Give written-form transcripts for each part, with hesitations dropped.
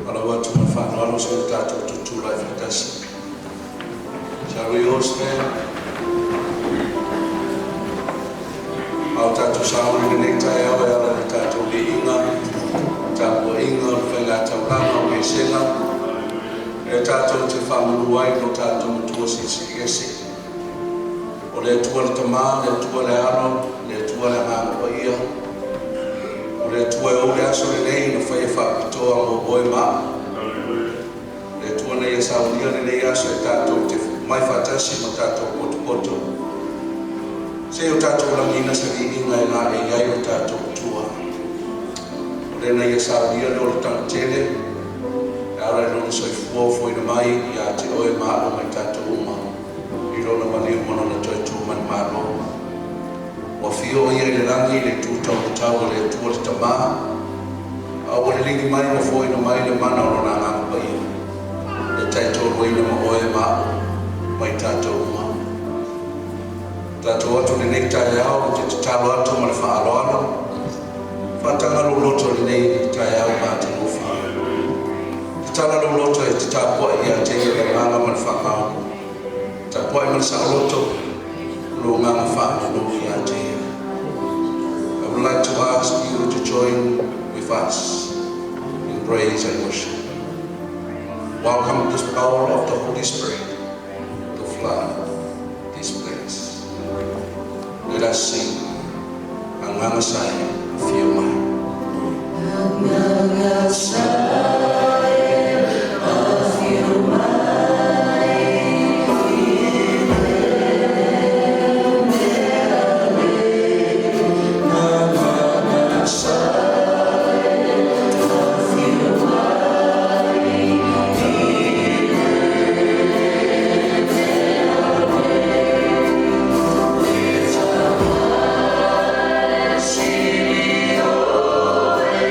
Faatalofa atu ma le faaaloalo se i o tatou tutulai filemu. Shall we all stand? A o tatou sauni i lenei taeao e ala i le tatou viiga, tapuaiga, o le faigataulaga o Pesega, e tatou te faamanu ai lo tatou Matua Silisili Ese. O le Atua le Tama, le Atua le Alo, le Atua le Agaga Paia, o le Atua e ou le aso lenei na faia faapitoa mo oe ma a'u. Le Atua na ia saunia lenei aso e tatou te mai faatasi ma tatou potopoto. Se o tatou lagiina se viiga e laei ai o tatou Atua. O lena ia saunia le olataga tele, e ala i lona soifua ofoina mai ia te oe ma a'u ma i tatou uma i lona maliu ma lona toe tu mai le Malo. Ua afio ia i le lagi i le itu taumatau o le Atua le Tamā, a ua liligi mai ma foaiina mai le mana o lona Agaga Paia, e taitoaluaina ma oe ma a'u ma i tatou uma. Tatou atu lenei taeao ou te tatalo atu ma le faaaloalo, faataga lou loto i lenei taeao matagofie. Tatala lou loto e te tapuai ia te ia le agaga ma le faamaoni. Tapuai ma le saoloto, lou agaga faamanu ia te ia. I would like to ask you to join with us in praise and worship. Welcome the power of the Holy Spirit to flood this place. Let us sing. Agaga Sae, Afio Mai. Agaga Sae, afio mai, i le mea lea. Agaga Sae, afio mai, i le mea lea. Le tapae sili oe.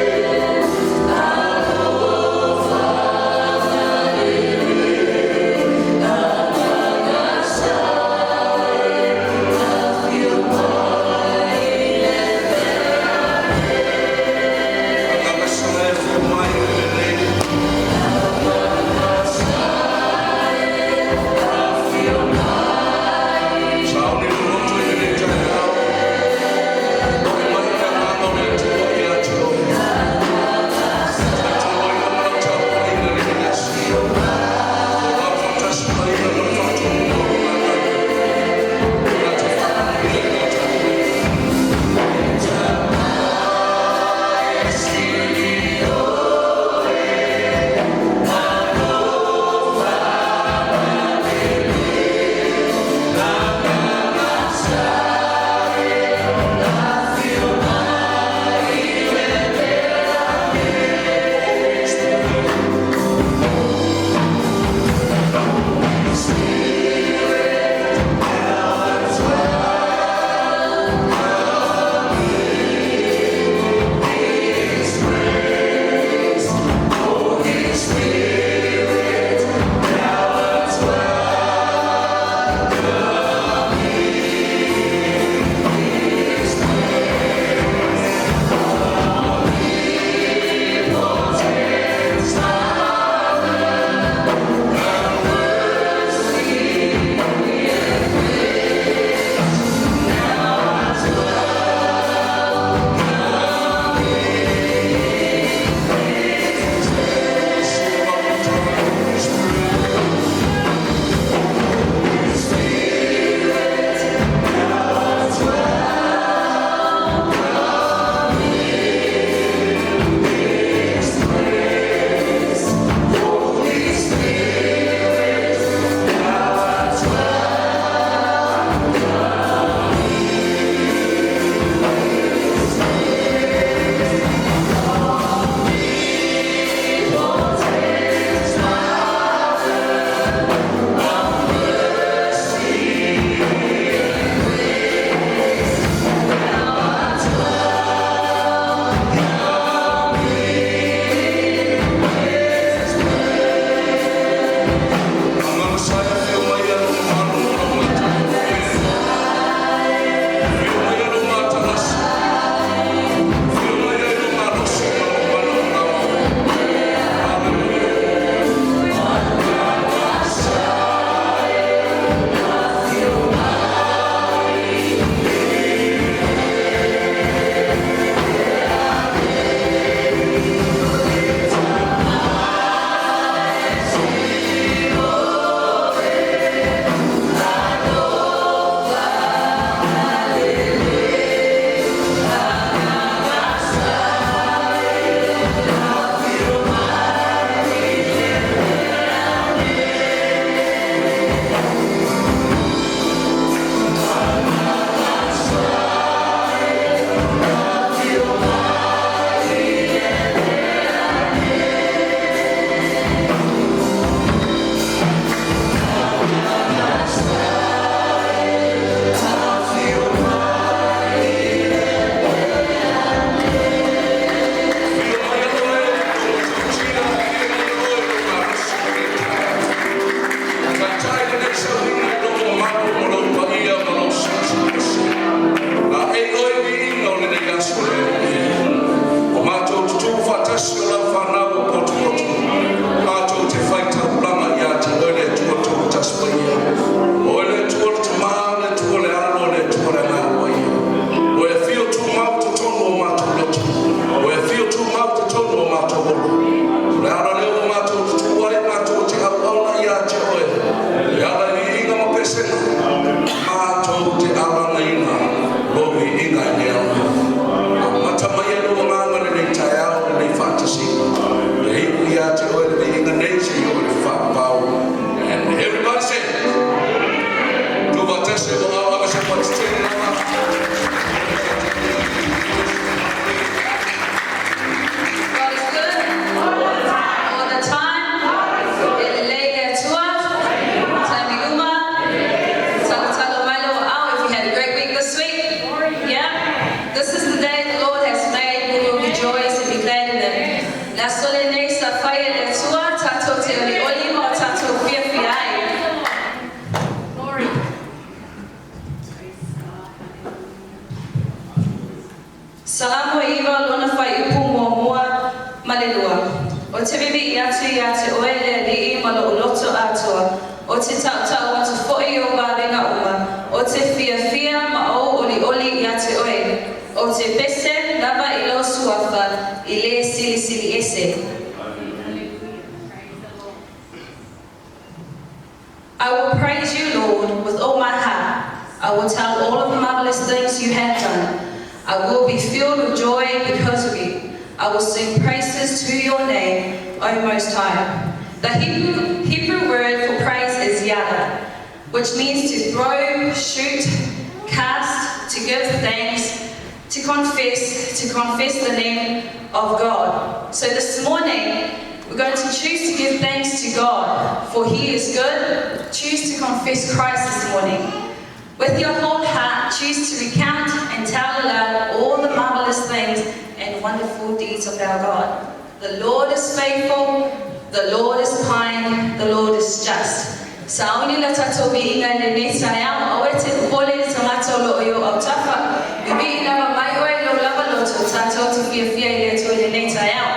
Aso lenei sa faia e le Atua, tatou te olioli ma o tatou fiafia ai. Glory. Salamo e 9 lona fuaiupu muamua ma le lua. Ou te viivii atu ia te oe le Alii ma lou loto atoa. Ou te tautau atu foi i ou vavega uma. Ou te fiafia ma ou olioli ia te oe. Ou te pese lava i lou suafa i le Silisili Ese. Praise the Lord. I will praise you, Lord, with all my heart. I will tell all of the marvelous things you have done. I will be filled with joy because of you. I will sing praises to your name, O Most High. The Hebrew word for praise is yada, which means to throw, shoot, cast, to give thanks, to confess the name of God. So this morning, we're going to choose to give thanks to God, for He is good. Choose to confess Christ this morning. With your whole heart, choose to recount and tell aloud all the marvelous things and wonderful deeds of our God. The Lord is faithful, the Lord is kind, the Lord is just. Sauni la tatou viiga i lenei taeao, aua e te popole i le tagata o loo i ou autafa. Vivii lava mai oe i lou lava loto, tatou te fiafia i le Atua i lenei taeao.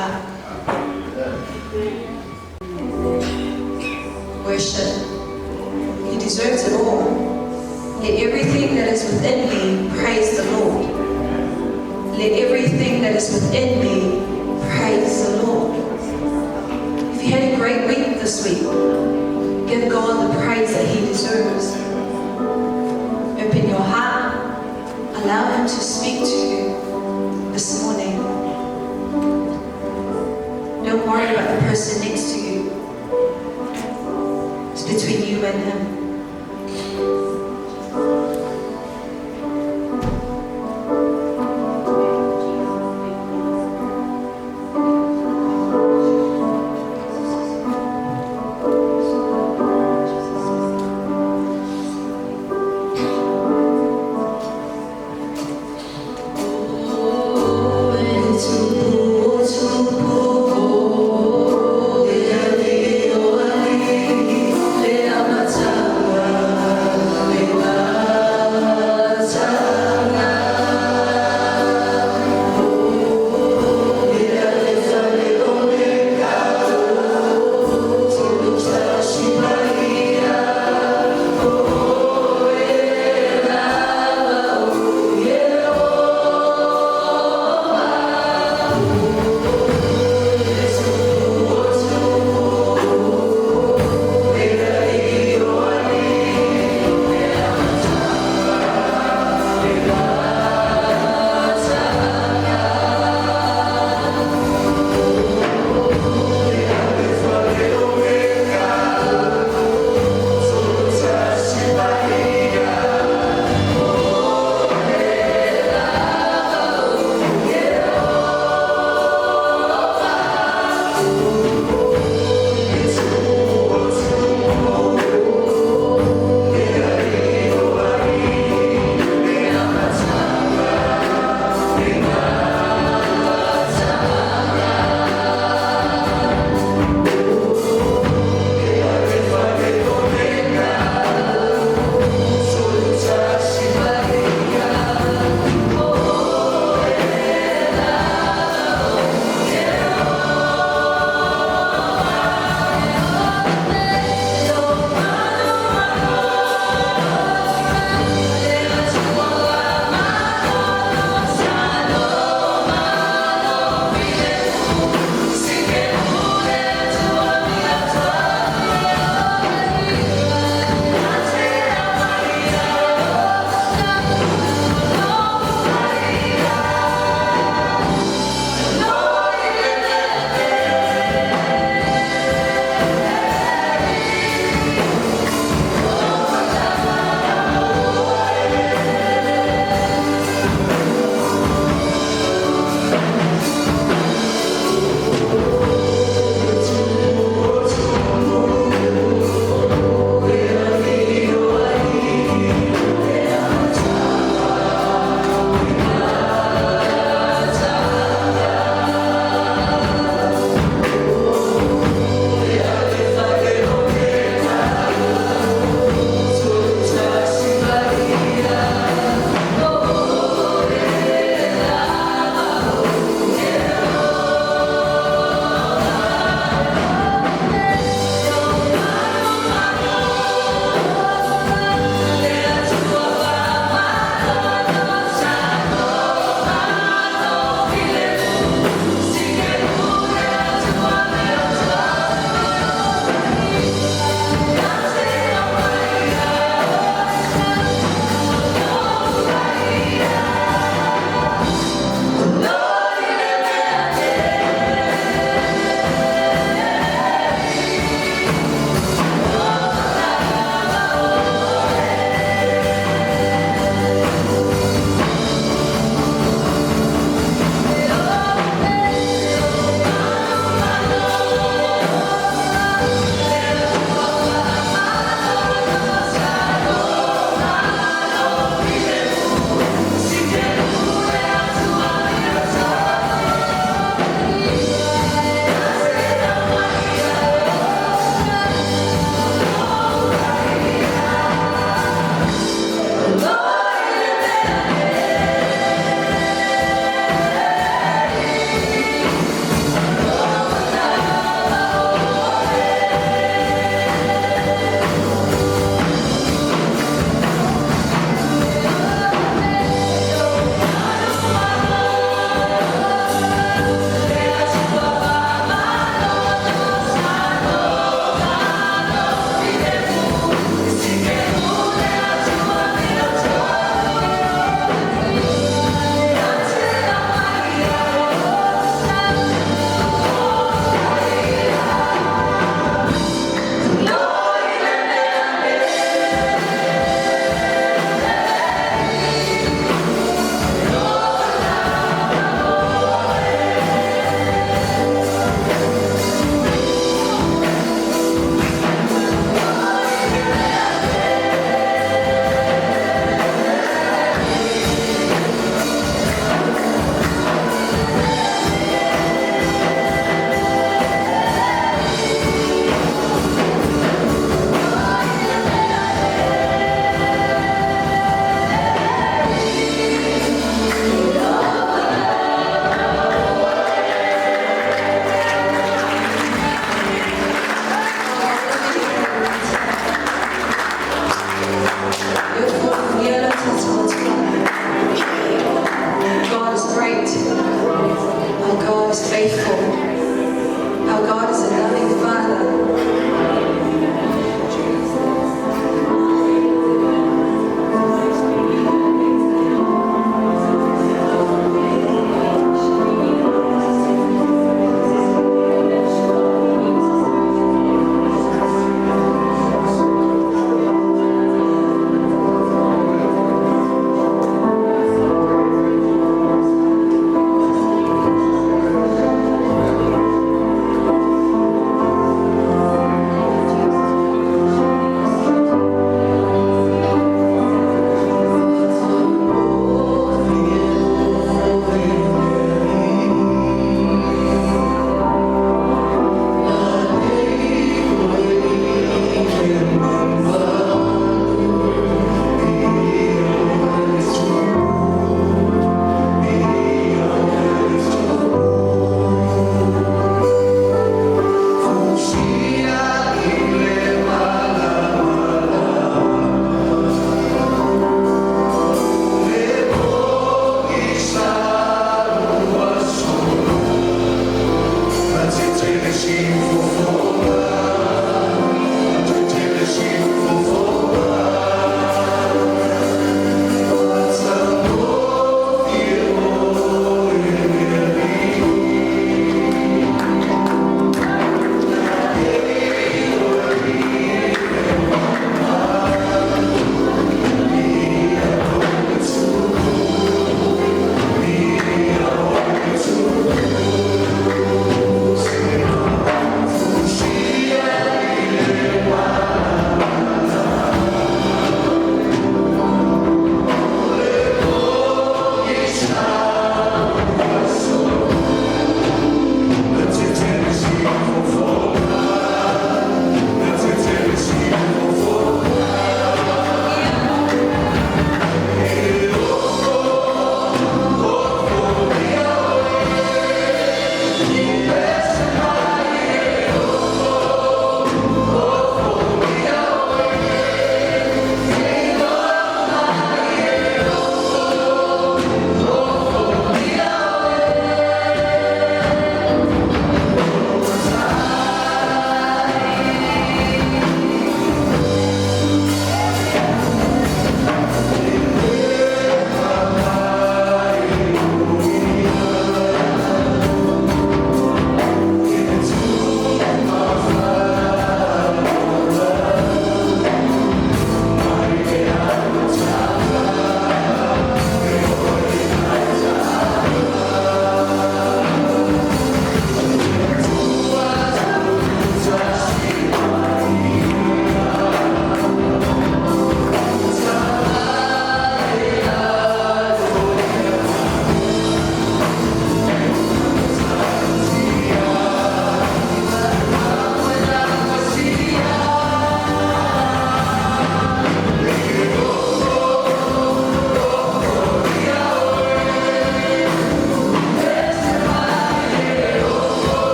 heart. Worship. He deserves it all. Let everything that is within me praise the Lord. Let everything that is within me praise the Lord. If you had a great week this week, give God the praise that He deserves. Open your heart, allow Him to speak to you this morning. Don't worry about the person next to you. It's between you and Him.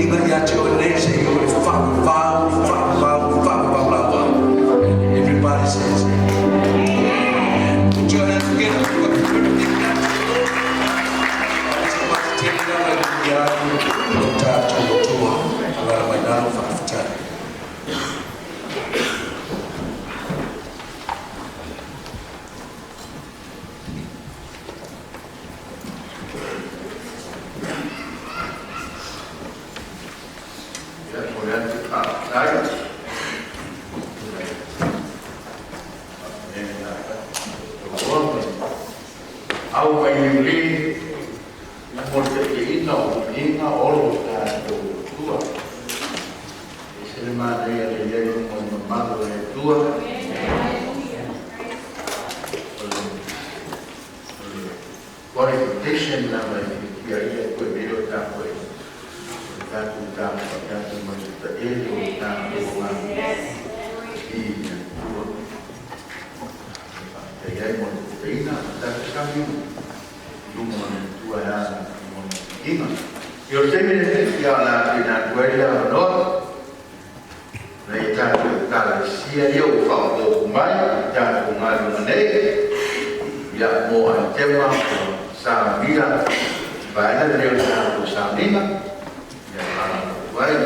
viiga ia te oe nei seia oo i le faavavau, faavavau, faavavau lava. And everybody says, Amen. Put your hands together. Put your hands together. Tele lava e viia ai lo tatou Atua. Alaala mai lalo, faafetai. Ia, mo le atu faafetai. Au mai liuli mo le taitaiina o viiga o lo tatou Atua. E se le manaia le i ai luma o le mamalu o le Atua. O le qualification lava e fiafia ai le Atua i mea o tatou e o le tatou taumafai atu ma le taele o le tatou agaga i le Atua. E faafetai ai mo le taitaiina o tatou sami luma o le Atua e ala i ona viiga. I o le taimi lenei, ia o le a tuuina atu ai le avanoa nai a tatou ekalesia ia ua faaopoopo mai i tatou galuega nei, ia mo aitema ua saunia vaega lenei o le tatou sauniga, ia e faalogologo ai le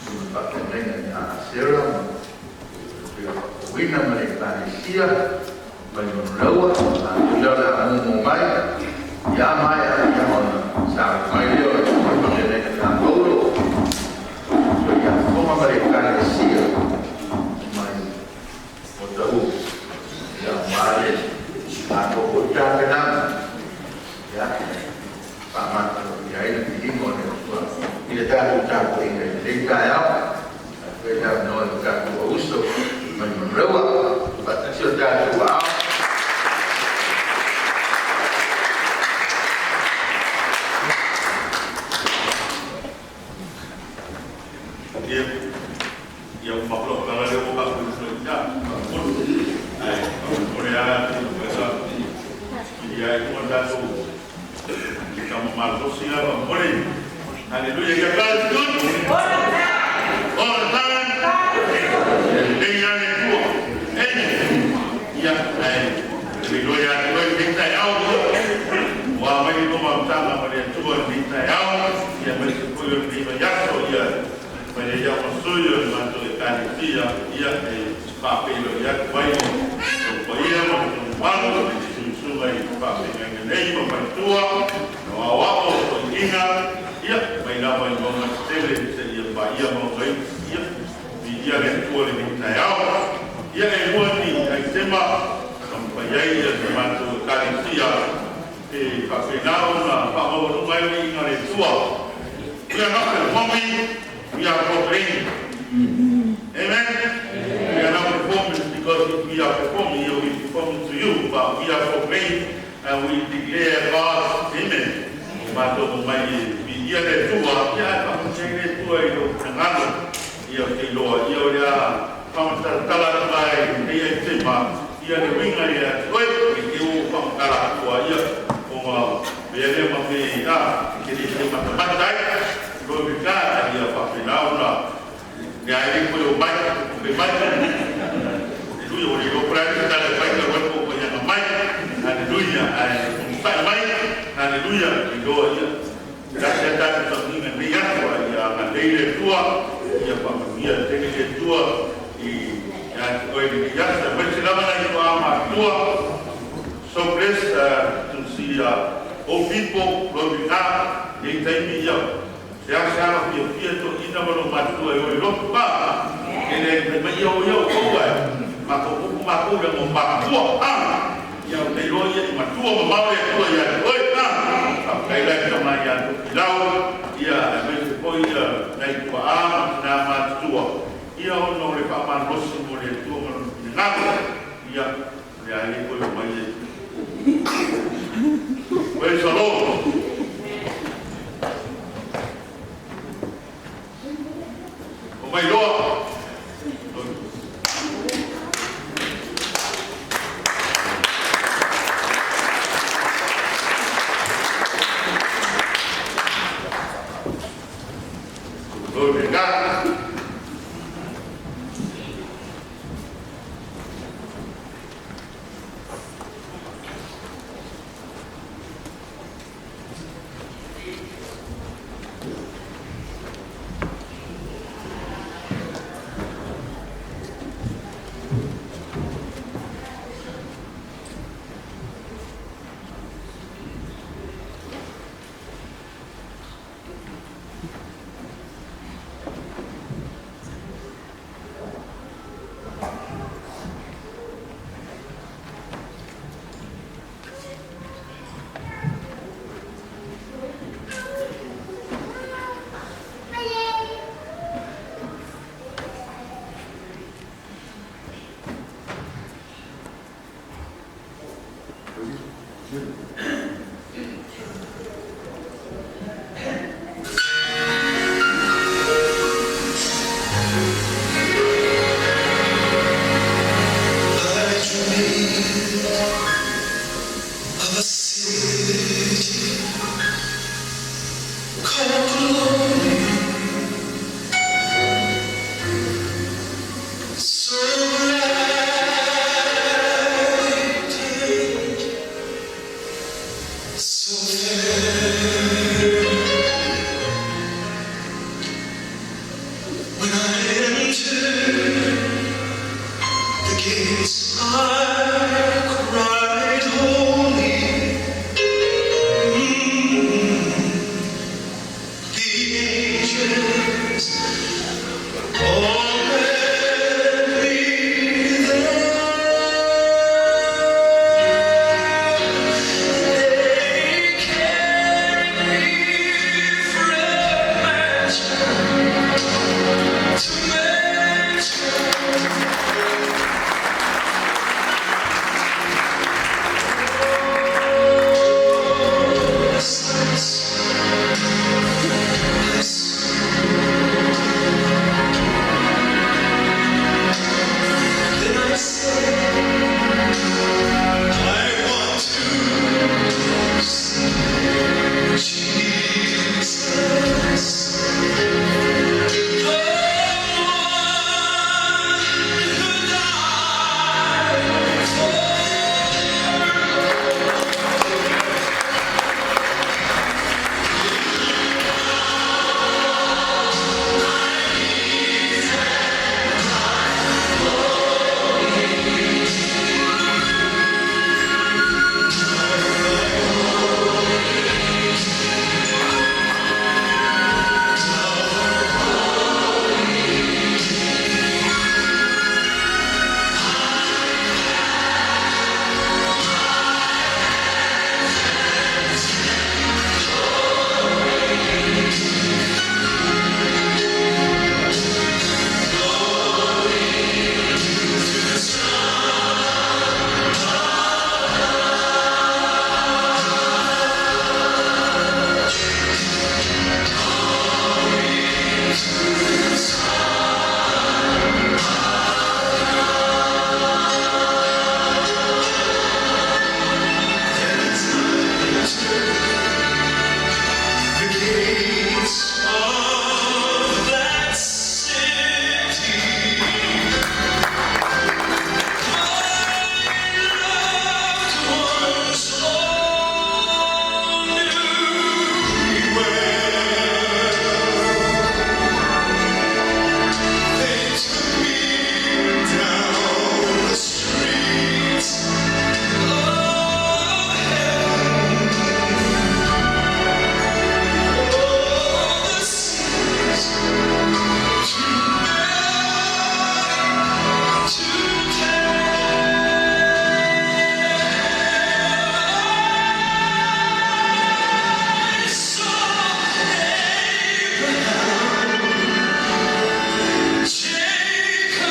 susuga faafeagaiga ia Asera ma le faafouina ma le ekalesia mai Manulau'a latou lea o le a mumu mai ia maea ia ona sauni mai lea o le faafeagaiga ia Paulo Soiafofoga ma le ekalesia mai Mota'u ia aua le latou foi tapenaga ia faamatagofie ai le viiga o le Atua i le tatou tapuaiga i lenei taeao. Atu ai le avanoa i lo tatou auso mai Manulau'a faatasi o tatou aao. Ia, ia ma lo kala le o ka ku so ia ma ai o le a sa ia i mo da so i ka ma lo si la mo le. Hallelujah. Ya, God is good all the time, all the time. Le ia le tua eh ia ai le lo ia ko i ta au wa mai no ma ta ma le tua ni ta au ia mai se ko le ni ya so ia mai le ia o suio le mato e kalesia ia e papelo ia vai o paia ma o malo le susuga i pape nei ma mai tua no awao o inga ia mai lava i mo tele se ia pa ia mo vai ia vi ia le tua le ni tai au ia e lua ni ai tema kam pa ia ia le mato e kalesia e pape nao na pa mo no mai ni inga le tua. We are not performing, we are proclaiming. Amen? We are not performing because if we are performing, we will performing to you, but we are proclaiming and we declare God's amen. Mato mai vi ia le tua, ia pa mo le tua i lo ngalo, ia te loa, ia o ia pa mo tala mai ia te ma, ia le winga ia oi, i o pa mo tala tua ia o ma me le ma me ia ke le te ma ta lo mi ka ia pa pe na ia e ko o mai pe mai. Aleluia, o le lo pra ta le mai ka ko ko ia mai. Aleluia, ai sai mai. Aleluia, i lo ia. Grazie a ta ni ni ia ia na le tua ia pa ia te le tua i ia ko i ia sa mai se lava na i ma tua. So blessed to see all people glory God ni taimi ia. Se a se a fia fia to ina ma lo matua e o le lotu pa. E le me ia o ia o koua e. Ma ko kuku ma kou le mo matua. Ia o te loa ia i matua ma mau e tua ia oi. Kai lai ka mai ia to lau. Ia e me se poi ia nai tua a ma tina ma tua. Ia o no le pa ma rosi mo le tua ma le ngalo. Ia le a le koe mai e. Praise the Lord. O mai loa. Glory to God. I dream of a city called glory, so bright and so fair. When I entered the gates, I cried, holy. The angels all met me there. They carried me from mansion to mansion. Oh, the sights I saw. Then I said, I want to see Jesus, the one who died for. The gates of that city, my loved ones all knew me well. They took me down the streets of heaven. Oh, the scenes too many to tell. I saw Abraham, Jacob,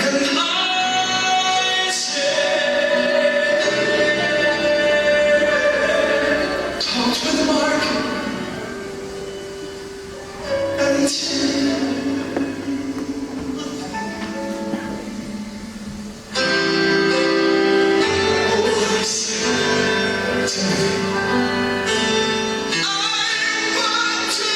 and Isaac. Talked with Mark and Tim. Oh, I said to me, I want to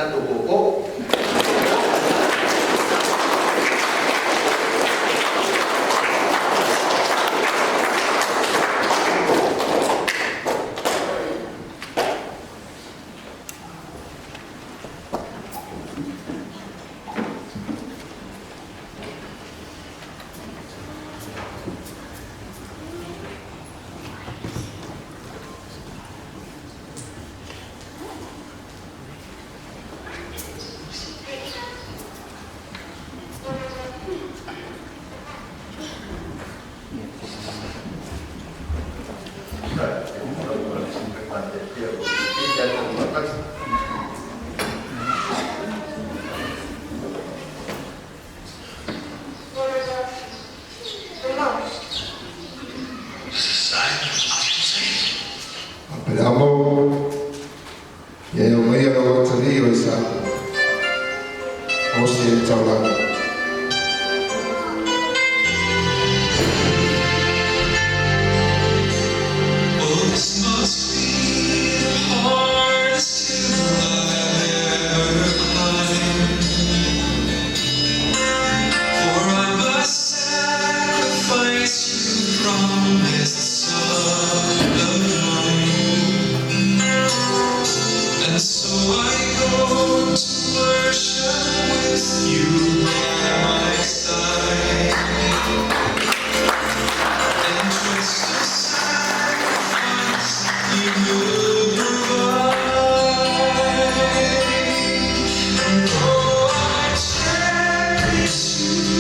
Tatou oo. Aperamo ia o mai o tali o isa o se taulanga. Oh, this must be the hardest hill I've ever climbed. For I must sacrifice you, promised son of mine. And so I go to worship with you by my side. And trust the sacrifice you will provide. And though I cherish you,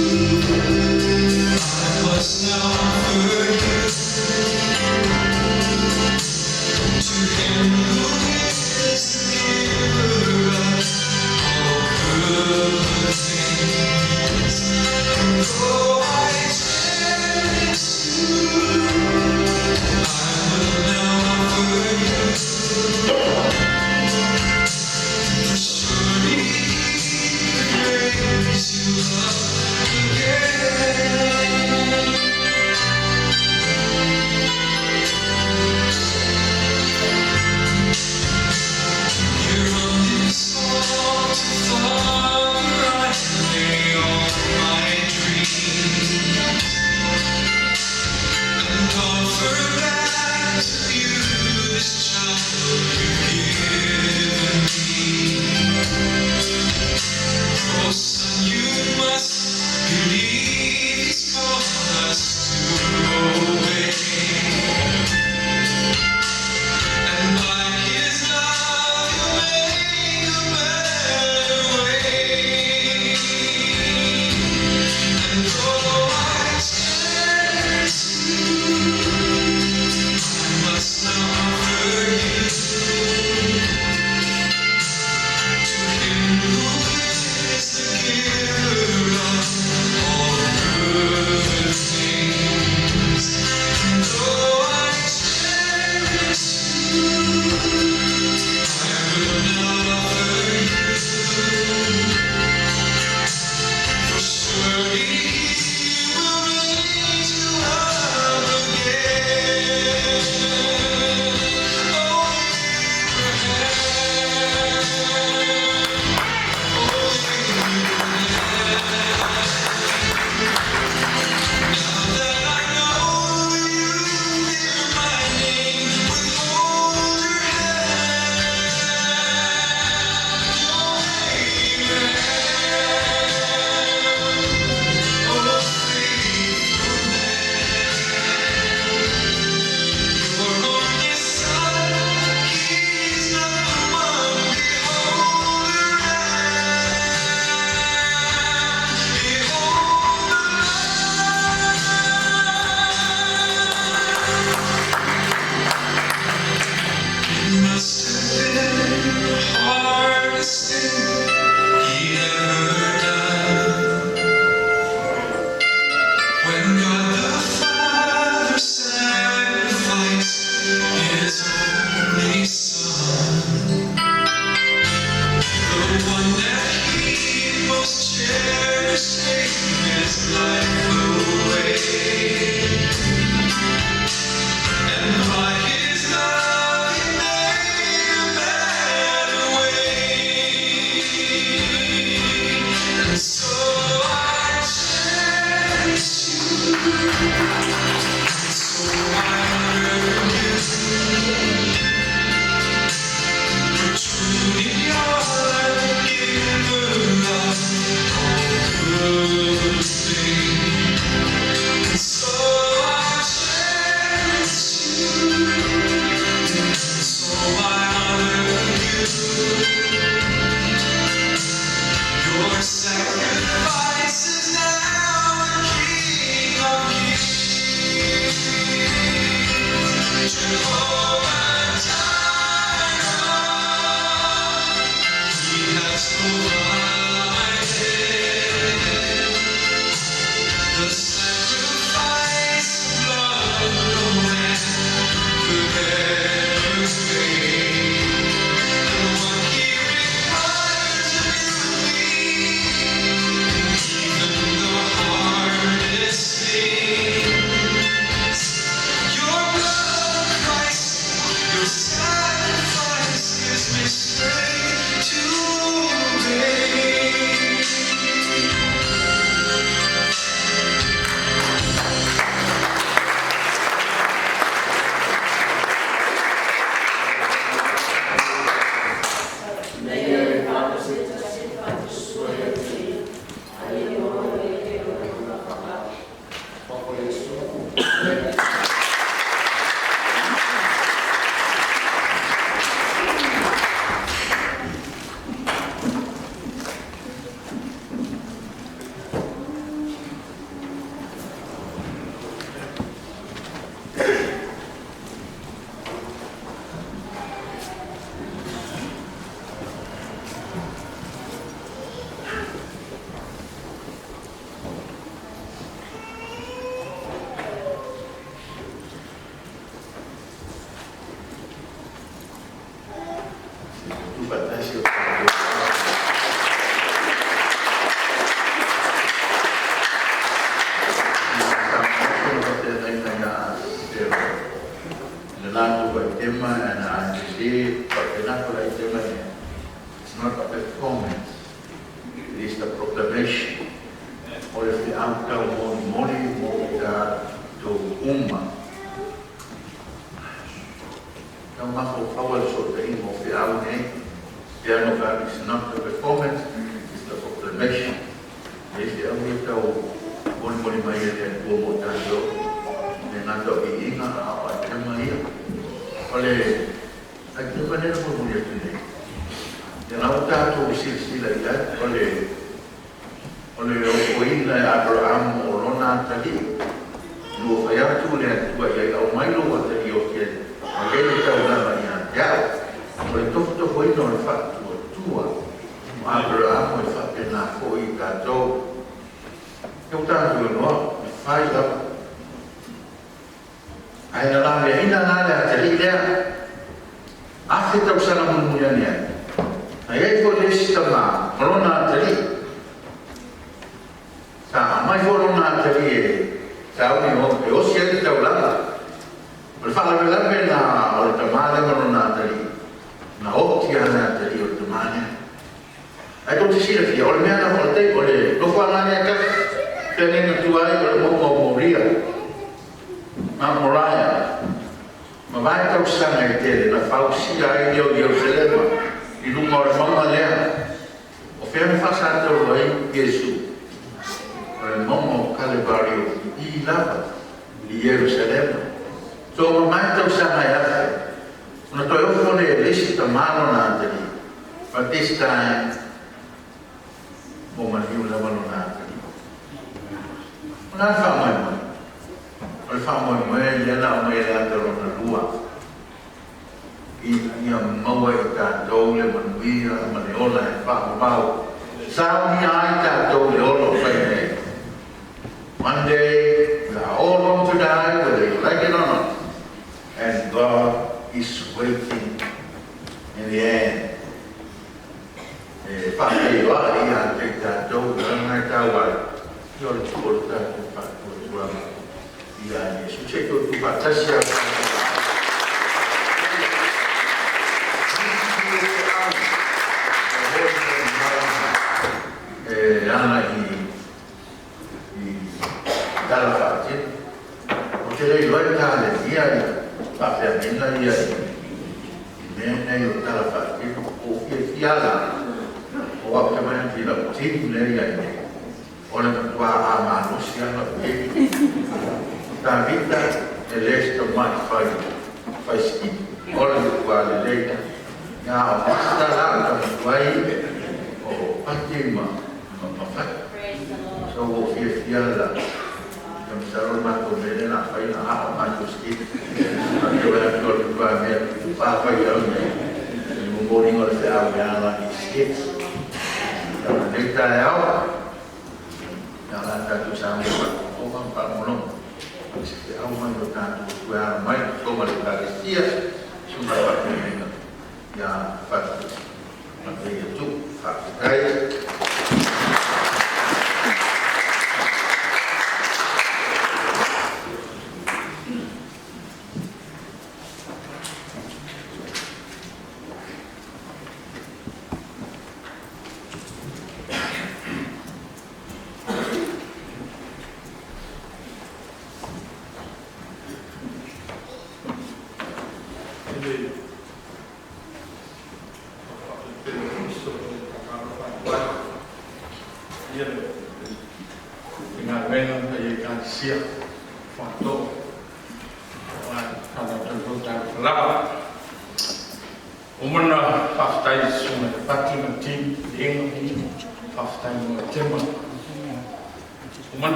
I must now offer you to Him who is the giver of all good things. And though I cherish you, I will now offer you. For surely He will raise you up again. Here on this altar, Father, I lay all my dreams and offer back to you this child you've given me. Oh, son, you must believe He's called us to obey. And by His love, He'll make a better way. And though I cherish you, I must now offer you to Him who is the giver of all good things. And though I cherish you, I will not offer you. For surely He will raise you up again. Oh, Abraham, oh, Abraham. Now that I know you hear my name, withhold your hand, oh Abraham, oh faithful man. Your only son, he's not the one. Behold the Lamb, behold the Lamb. It must have been the hardest thing he'd ever done. When God the Father sacrificed His only Son, the one that He most cherished gave His life away. And by His love He made a better way. provided. The sacrifice of love no man could ever pay. And what he requires of you and me, even the hardest things. Your blood, Christ, your sacrifice gives me strength to obey. Tufatasi o tatou. It's not a performance, it is the proclamation. O le feautau molimoli mo i tatou uma. Tau mafaufau le sootaiga o feau nei. Ia no ka it's not the performance, it's the proclamation. E feau ia tau molimoli mai e le Atua mo tatou. E gata o viiga a o aitema ia. O le aitema lea na molimoli atu nei. Ia na ua tatou silasila i ai, o le ofoina e Aperahama o lona atalii. Ina ua fai atu le Atua i ai, aumai lou atalii o te malele taulaga ia te au. O le tofotofoina o le faatuatua o Aperahama e faapena foi i tatou. E ua tatou iloa, e fai lava. Ae na laveaina la le atalii lea, 1000 tausaga mulimuli ane ai. Na i ai foi le isi tamā ma lona atalii. Sa aumai foi lona atalii e sauni e osi ai le taulaga. O le faalavelave na o le tamā lea ma lona atalii, na oti lava le atalii o le tamā lea. Ae tou te silafia, o le mea na o le tai, o le nofoaga lea e tasi, feagaiga tuai o le mauga o Moria, Mount Moriah. Mavae tausaga e tele na fausia ai lea o Ierusalema i luga o le mauga lea. O fea na faasatauro ai Iesu? O le mauga o Kalevari o i lava i Ierusalema. So mamae tausaga e 1000, ona toe ofo lea e le isi tamā lona atalii. But this time, ua maliu lava lona atalii. O le a le faamoemoe? O le faamoemoe lea na aumai e le ata lona lua, ina ia maua e tatou le manuia ma le ola e faavavau. Saunia ai tatou le ola o fai nei. One day we are all going to die whether you like it or not. And God is waiting in the end. E faafeiloai ia te i tatou lana e tau ai, ia o le tuu o le tatou faatuatuaga ia Iesu. Se i tou tuufaatasi a tatou. E ana i tala faatino. Ou te le iloa i talelia ia faafeagaiga ia i mea nei o tala faatino. Ua ou fiafia la o au te vaai atu i lau team lea i ai nei. O le matua a malosi lava lau team. Tavita e le se tamai fai fai skipi. O le matua lelei. Ia o Pastor la o ta matua i o Pati ma ma Fati. So ua ou fiafia la. Ia masalo le matou mea lea o le a fai o le a ao matou skip. Matou e atu le matua mea pa fai au nei. I le momoliga o le feau e ala i skips. Nei taeao, ia o le a tatou sauni i faafogafoga ma faalogologo i se feau mai lo tatou Atua e ala mai i le Fofoga o le Ekalesia, Susuga i le Faafeagaiga ia Fatu Manuia Tupu. Faafetai.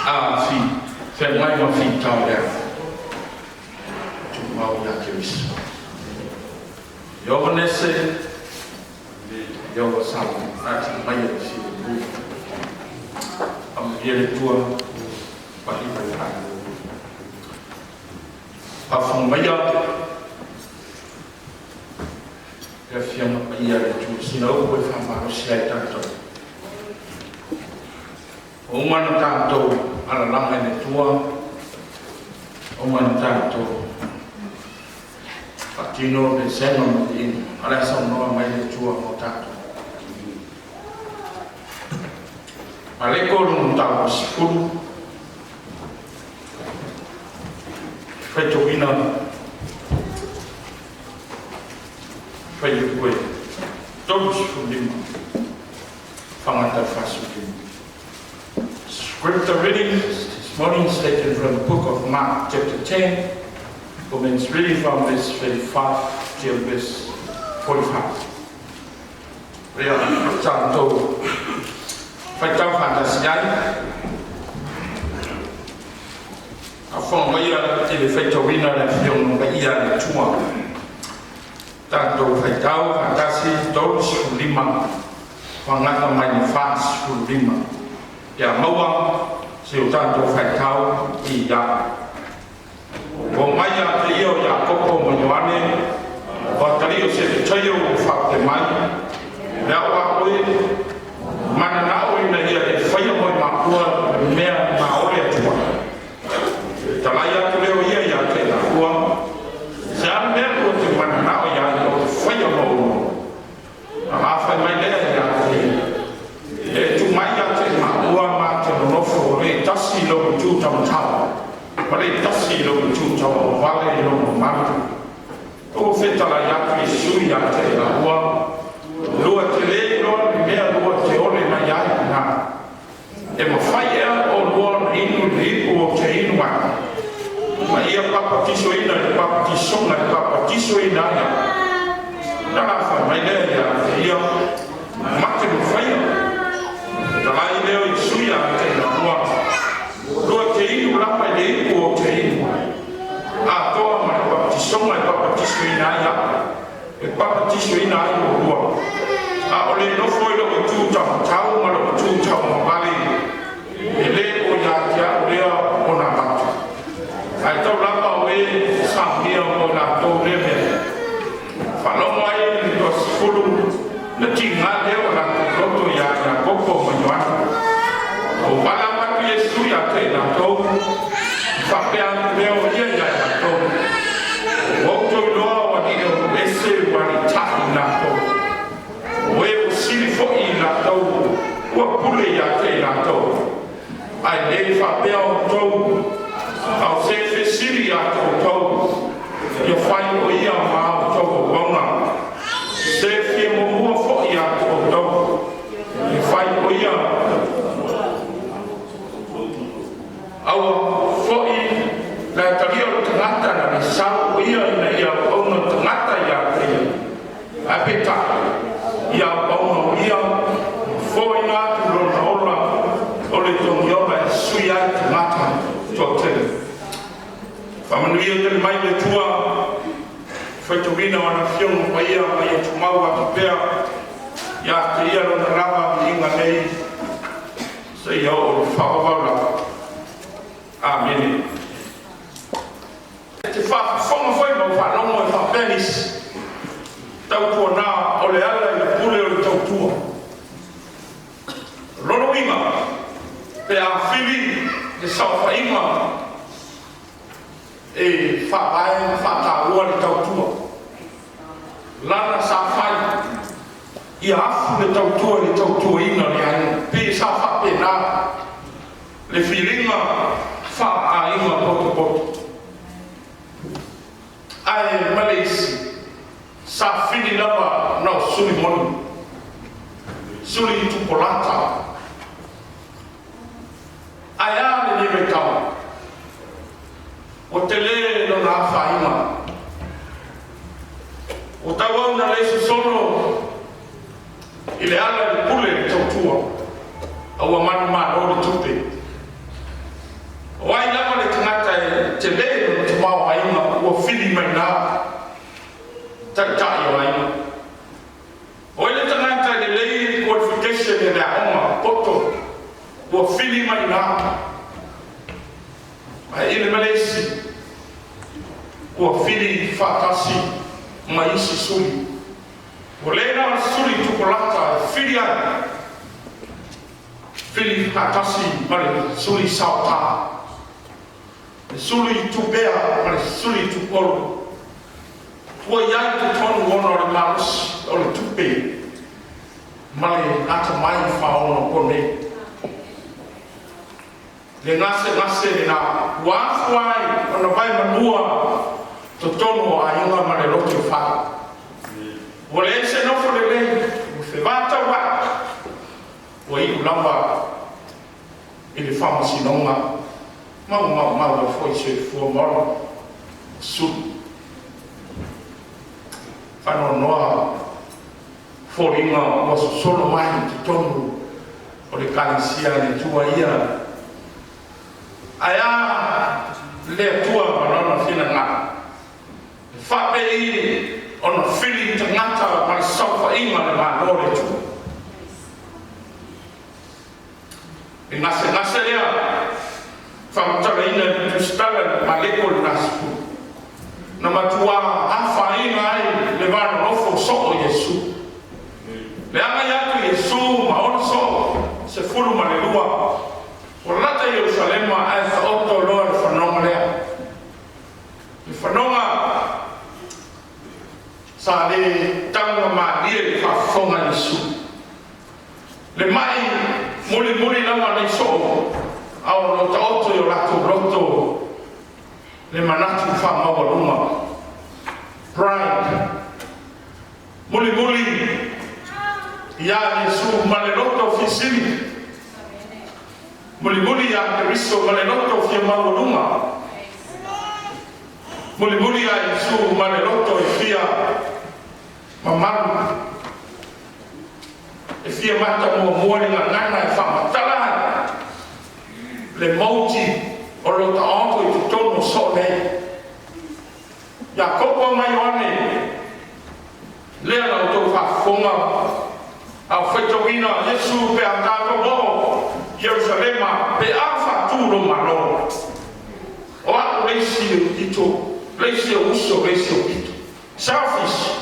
A fi feagai ma fitauli tumau ia Keriso. Iowa nese, Iowa sama, ati mai e si lu. Amalia le tua, pahi mai ai. Afonga maia, le afioga paia le Atua, sina upu e faamalosi ai tatou. Ua uma ona tatou alalaga i le Atua, ua uma ona tatou faatino le pesega ma le viiga, a o le a saunoa mai le Atua mo tatou. Mareko lona mataupu 10, faitauina fuaiupu e 35 fagata 45. Scripture reading this morning is taken from the book of Mark, chapter 10. Commence reading from verse 35 till verse 45. Rea tatou faitau faatasi ai. Afoga maia i le faitauina le afioga paia a le Atua. Tatou faitau faatasi 35 fagata mai le 45. Ia maua si o tatou faitau i ia. Ua omai ia te ia o Iakopo ma Ioane, o atalii o Sebetaio ua faapea mai, Le au a oe, mananao ina ia e faia mo i maua le mea ma o le Atua. Talai atu lea o ia ia te laua, se a le mea ua te mananao ia ai o te faia mo ulu. Na mafai mai lea ia te ia, e tu mai ia te maua ma te nonofo le tasi i lou itu taumatau, ma le tasi i lou itu tauagavale i lou mamalu. Ua fetalai atu Iesu ia te laua, lua te le iloa le mea lua te ole mai ai i ina. E mafai ea olua ona inu i le ipu ou te inu ai, ma ia papatisoina i le papatisoga e papatisoina ai au? Ona lafai mai lea ia te ia, Mate mafaia. Talai lea o Iesu ia te laua, Lua te inu lava i le ipu ou te inu ai, atoa ma le papatisoga e papatisoina ai au, e papatisoina ai olua. A o le nofo i lou itu taumatau ma lou itu tauagavale, e le o ia te au lea ona avatu, ae tau lava o e saunia mo i latou lea mea. Faalogo ai le toasefulu na tiga lea o latou loto iā Iakopo ma Ioane. Ua valaau atu Iesu ia te i latou, ona faapea atu lea o ia iā i latou, Ua outou iloa o alii o nuu ese ua aliitaʻi i latou, o e ua sili foi i latou ua pule ia te i latou, ae le faapea outou, a o se fesili ia te outou, ia fai o ia ma a outou auauna. Se fia muamua foi ia te outou, ia fai o ia aua foi le atalia o le tagata na le sau o ia ina ia auauna tagata ia te ia, ae peitai, ia auauna o ia ma foaina atu lona ola o le togiola e sui ai tagata toatele. Faamanuia tele mai le Atua faitauina o ana afioga paia ma ia tumau atu pea ia te ia lona lava viiga nei seia oo i le faavavau lava. Amene. E te faafofoga foi ma ou faalogo e faapea nisi, Tautuana o le ala i le pule o le tautua. O lona uiga, pe a fili le saofaiga e faavae ma faataua le tautua, lana sa fai ia afu le tautua i le tautuaina o le aiga. Pei sa faapena le filiga faa-aiga potopoto. Ae ma le isi, sa fili lava na o suli moni, suli tupolata. Ae a lenei vaitau? Ua tele lona afaina. Ua tauau na le sosono i le ala i le pule le tautua, a ua manumalo le tupe. Ua fili mai iná. Ae i le ma le isi, ua fili faatasi ma isi suli. Ua le na o le suli tupolata e fili ai, fili faatasi ma le suli saotā, le suli tupea ma le suli tupolo. Ua i ai i totonu ona o le malosi o le tupe ma le atamai faaonaponei. Le gasegase lenā ua afua ai ona vaemanua totonu o aiga ma le lotoifale. Ua leai se nofo lelei, ua fevataua'i, ua iu lava i le faamasinoga ma ua maumau ai foi soifua ma ola o suli. Faanoanoa foliga ua sosolo mai i totonu o le Ekalesia a le Atua ia. Ae a le Atua ma Lona finagalo? E faapei ona fili tagata ma le saofaiga a le Malo o le Atua. Le gasegase lea faamatalaina i le tusitala i Mareko i le 10, na matua afaina ai le va nonofo soo o Iesu. Le agai atu Iesu ma ona soo 12, ua lata i Ierusalema, ae taoto loa le fanoga lea. Le fanoga sa le taugamalie i le faafofoga a Iesu. Le mai mulimuli lava nei soo, a o lo taoto i o latou loto le manatu faamaualuga. Pride. Mulimuli ia Iesu ma le loto fisili. Mulimuli ia Keriso ma le loto fia maualuga. Mulimuli ia Iesu ma le loto e fia mamalu, e fia mata muamua le gagana e faamatala ai le mauti o lo taoto i totonu o soo nei. Iakopo ma Ioane lea na outou faafofoga a o faitauina Iesu, pe a tatou oo Ierusalema, pe a faatū lo Malo, o a'u le isi pito, le isi o uso, le isi o pito. Selfish,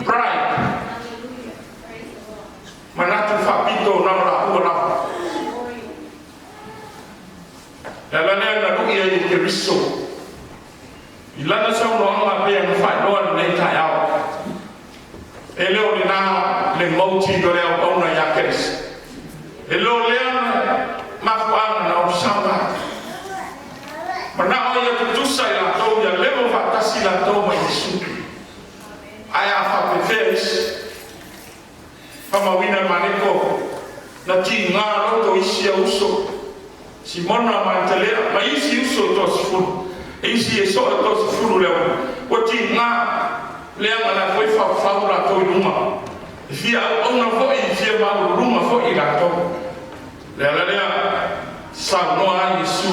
pride, manatu faapito na o laua lava. Le ala lea na lu'i ai e Keriso i lana saunoaga pea na faailoa lenei taeao. E le o lenā le mauti o le auauna iā Keriso. E le o lea mafuaaga na ou sau ai. Manao ia tutusa i latou, ia levo faatasi latou ma Iesu. Ae a faapefea isi? Faamauina i Mareko, na tigā loto isi au uso, Simona ma Anitalea ma isi uso e 30, e isi e soo e 30 le au, ua tigā leaga la foi faufau latou i luga. E fia auauna foi, e fia maualuluga foi i latou. Le ala lea saunoa ai Iesu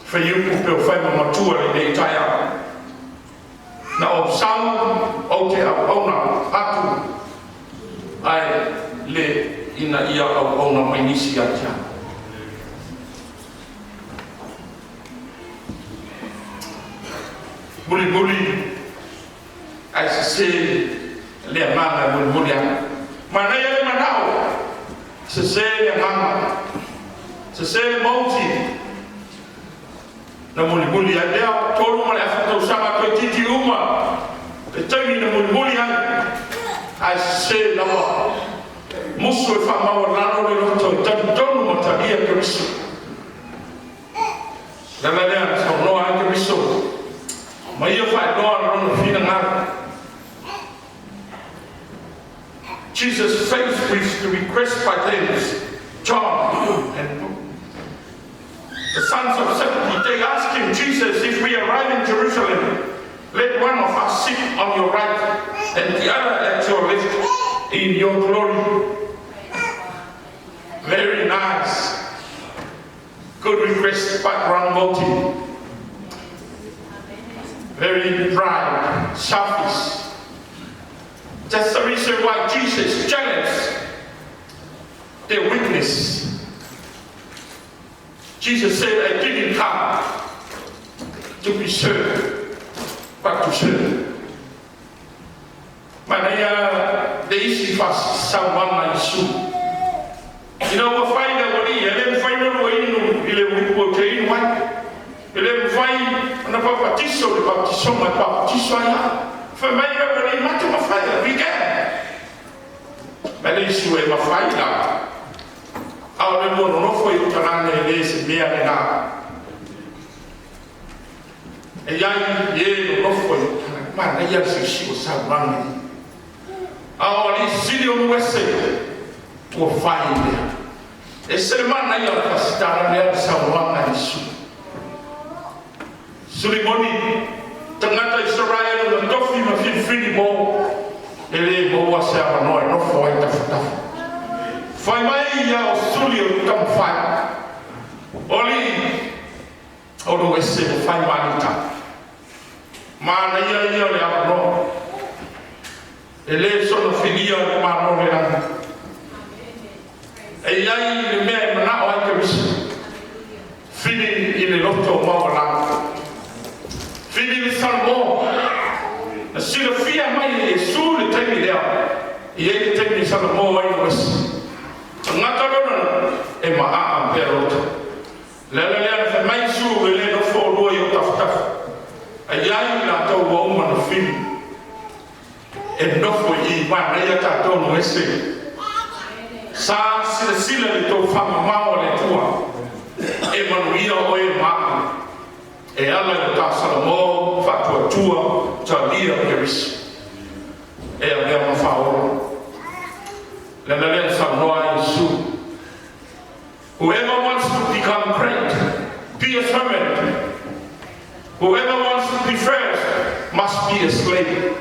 faiupu pe o fai ma matua lenei taeao. Na ou sau ou te auauna atu ae le ina ia auauna mai nisi ia te au. Mulimuli ae sesē le agaga e mulimuli atu. Manaia le manao, sesē le agaga, sesē le mauti na mulimuli ai lea 3.5 tausaga toeitiiti uma le taimi na mulimuli ai, ae sesē lava. Musu e faamaualalo le loto e talitonu ma talia Keriso. Le ala lea na saunoa ai Keriso ma ia faailoa lona finagalo. Jesus, faced with the request by James, John, and the sons of Zebedee, they asked him, "Jesus, if we arrive in Jerusalem, let one of us sit on your right and the other at your left in your glory." Very nice. Good request, but wrong motive. Very pride, selfish. That's the reason why Jesus challenged Their weakness. Jesus said, "I didn't come to be served, but to serve." Manaia le isi faasauaga Iesu. Ina ua fai le aualii, e le mafai ona lua inu i le uipu ou te inu ai. E le mafai ona papatiso le baptisoga e papatiso ai au. Fai mai le aualii, matu mafaia, we can. Ma le Iesu e mafai lava. A o le lua nonofo i utalane e le se mea lenā. E iai e nonofo i utalane. Manaia le siusiu o sauaga i. A o alii sili o nuu ese ua fai lea. E se le manaia o le fasitala lea le saunoaga a Iesu. Sulimoni, tagata Isaraelu na tofi ma filifili mo e le maua se avanoa e nofo ai tafatafa. Fai mai ia o suli o taumafai. O alii o nuu ese ua fai ma alita. Manaia ia le avanoa. E le sona filia le malo le lagi. E iai le mea e manao ai Kerisi. Fili i le loto maualalo. Fili le Salomõ. Na silafia mai e Iesu le taimi lea. E i ai le taimi e Salomõ ai no ese. Tagata lona e maaa pea loto. Le ala lea na fai mai Iesu e le nofo olua i o tafatafa. Ai ai latou ua uma na fili. E nofo i manaia tatou no ese. Sa silasila le tofamamao a le Atua. E manuia oe ma au. E ala i le tā Salomõ faatuatua talia Kerisi. E avea ma faaola. Le ala lea na saunoa ai Iesu. Whoever wants to become great, be a servant. Whoever wants to be first must be a slave.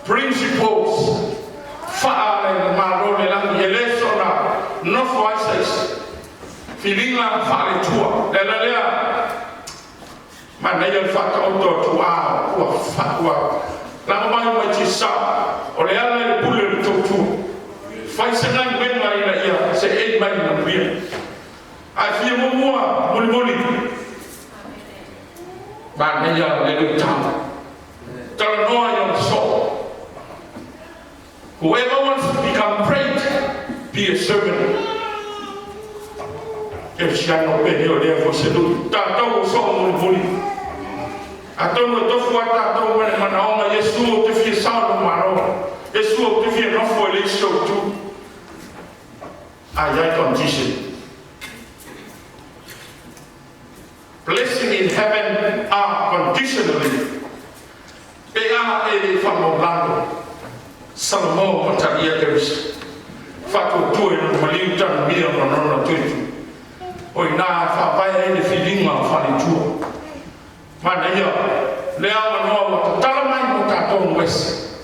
Principles. Faa le malo le lagi e le sona nofo ai sa isi. Filiga faaletua. Le ala lea manaia le faataoto atu a ua fa ua laga mai mai tisa o le ala i le pule o le tautua. Fai se galuega ina ia se ei mai le manuia. Ae fia muamua mulimuli. Manaia le luitau. Talanoa i ona soo. Whoever wants to become great, be a servant. Kerisiano pele o lea fo se lui. Tatou o soo mulimuli. Atonu e tofu a tatou ma le manaoga Iesu ou te fia sao no malo. Iesu ou te fia nofo e le isi ou tu. Ai ai condition. Blessing in heaven are conditionally. Pe a e le faamaulalo. Salomõ ma talia Kerisi. Faatuatua i lona maliu tanumia ma lona tuitu. O i ina e faavae ai le filiga o faleitua. Manaia le avanoa ua tatala mai mo tatou no ese.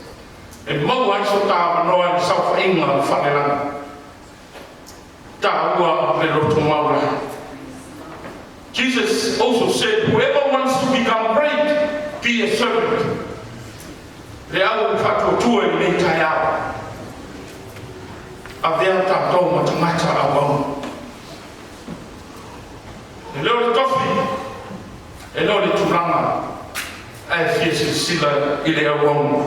E maua ai so ta avanoa i le saofaiga o le falelagi. Taua le loto maulalo. Jesus also said, "Whoever wants to become great, be a servant." Le au faatuatua i lenei taeao. Avea tatou ma tagata auauna. E le o le tofi, e le o le tulaga, ae fia silasila i le auauna.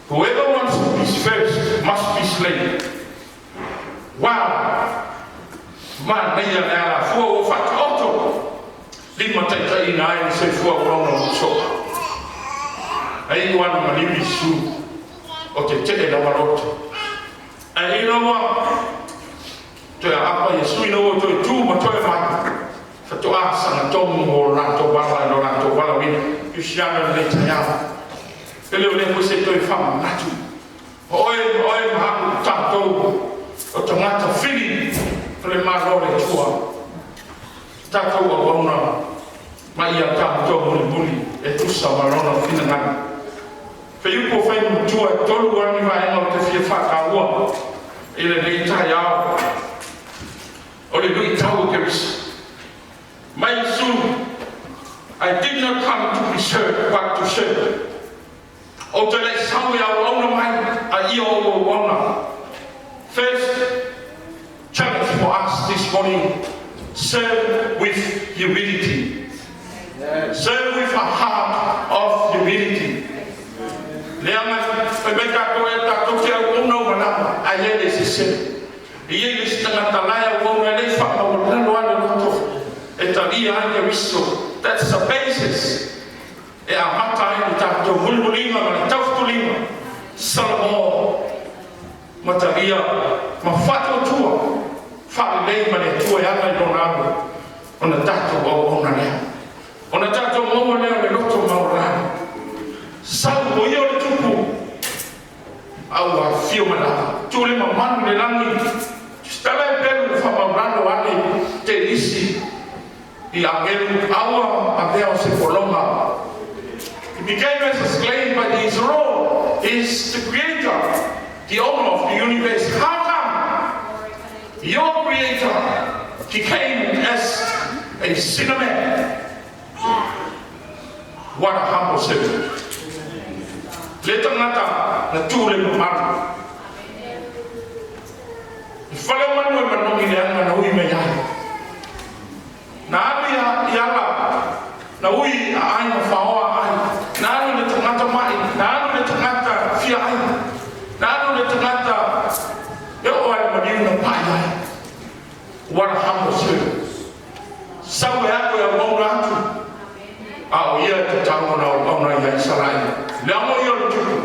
Whoever wants to be first must be slave. Wow! Manaia le alafua ua faataoto limataitaiina ai le soifua auauna o soo. Ai ua ana maliu Iesu o te tee lava loto. Ae ina ua toe aapa Iesu ina ua toe tu ma toe mai. Faatoa sagatonu o latou ala i lo latou valaauina. Kerisiano i lenei taeao. E le o lea foi se toe faamanatu. O oe ma oe ma au tatou o tagata fili o le Malo o le Atua. Tatou auauna ma ia tatou mulimuli e tusa ma lona finagalo. Feiupu o Faimamatua e tolu lava ni vaega ou te fia faataua i lenei taeao o le luitau o Kerisi. Mai Iesu, "I did not come to be served, but to serve." Ou te le i sau e auauna mai, a ia ou auauna. First, this morning, serve with humility. Serve with a heart of humility. Leaga fai mai tatou e tatou te auauna uma lava, ae le le sese. E i ai le isi tagata la e auauna e le i faamaualalo lava le loto e talia ai Keriso. That's the basis e amata ai le tatou mulimuliga ma le taufutuliga. Salamo ma talia ma faatuatua faalelei ma le Atua e ala i lona alo ona tatou auauna lea. Ona tatou maua lea o le loto maualalo. Sau o ia o le tupu a ua afio mai lava. Tu le mamalu i le lagi, tusitala e pelu le faamaulalo ale te lisi i agelu aua avea o se pologa. He became as a slave, but his role is the creator, the owner of the universe. How come your creator became as a sinner man? What a humble servant. Le tagata na tu le mamalu. I fale o manu e manogi leaga na ui mai ai. Na alu i ala, na ui a ai ma faoa ai. Na alu le tagata mai, na alu le tagata fia ai. Na alu le tagata e oo ai le maliu na pai ai. What a humble servant. Sau e alu e auauna atu. A o ia e tatau ona auauna ia Isaraele. Leaga o ia o le tupu.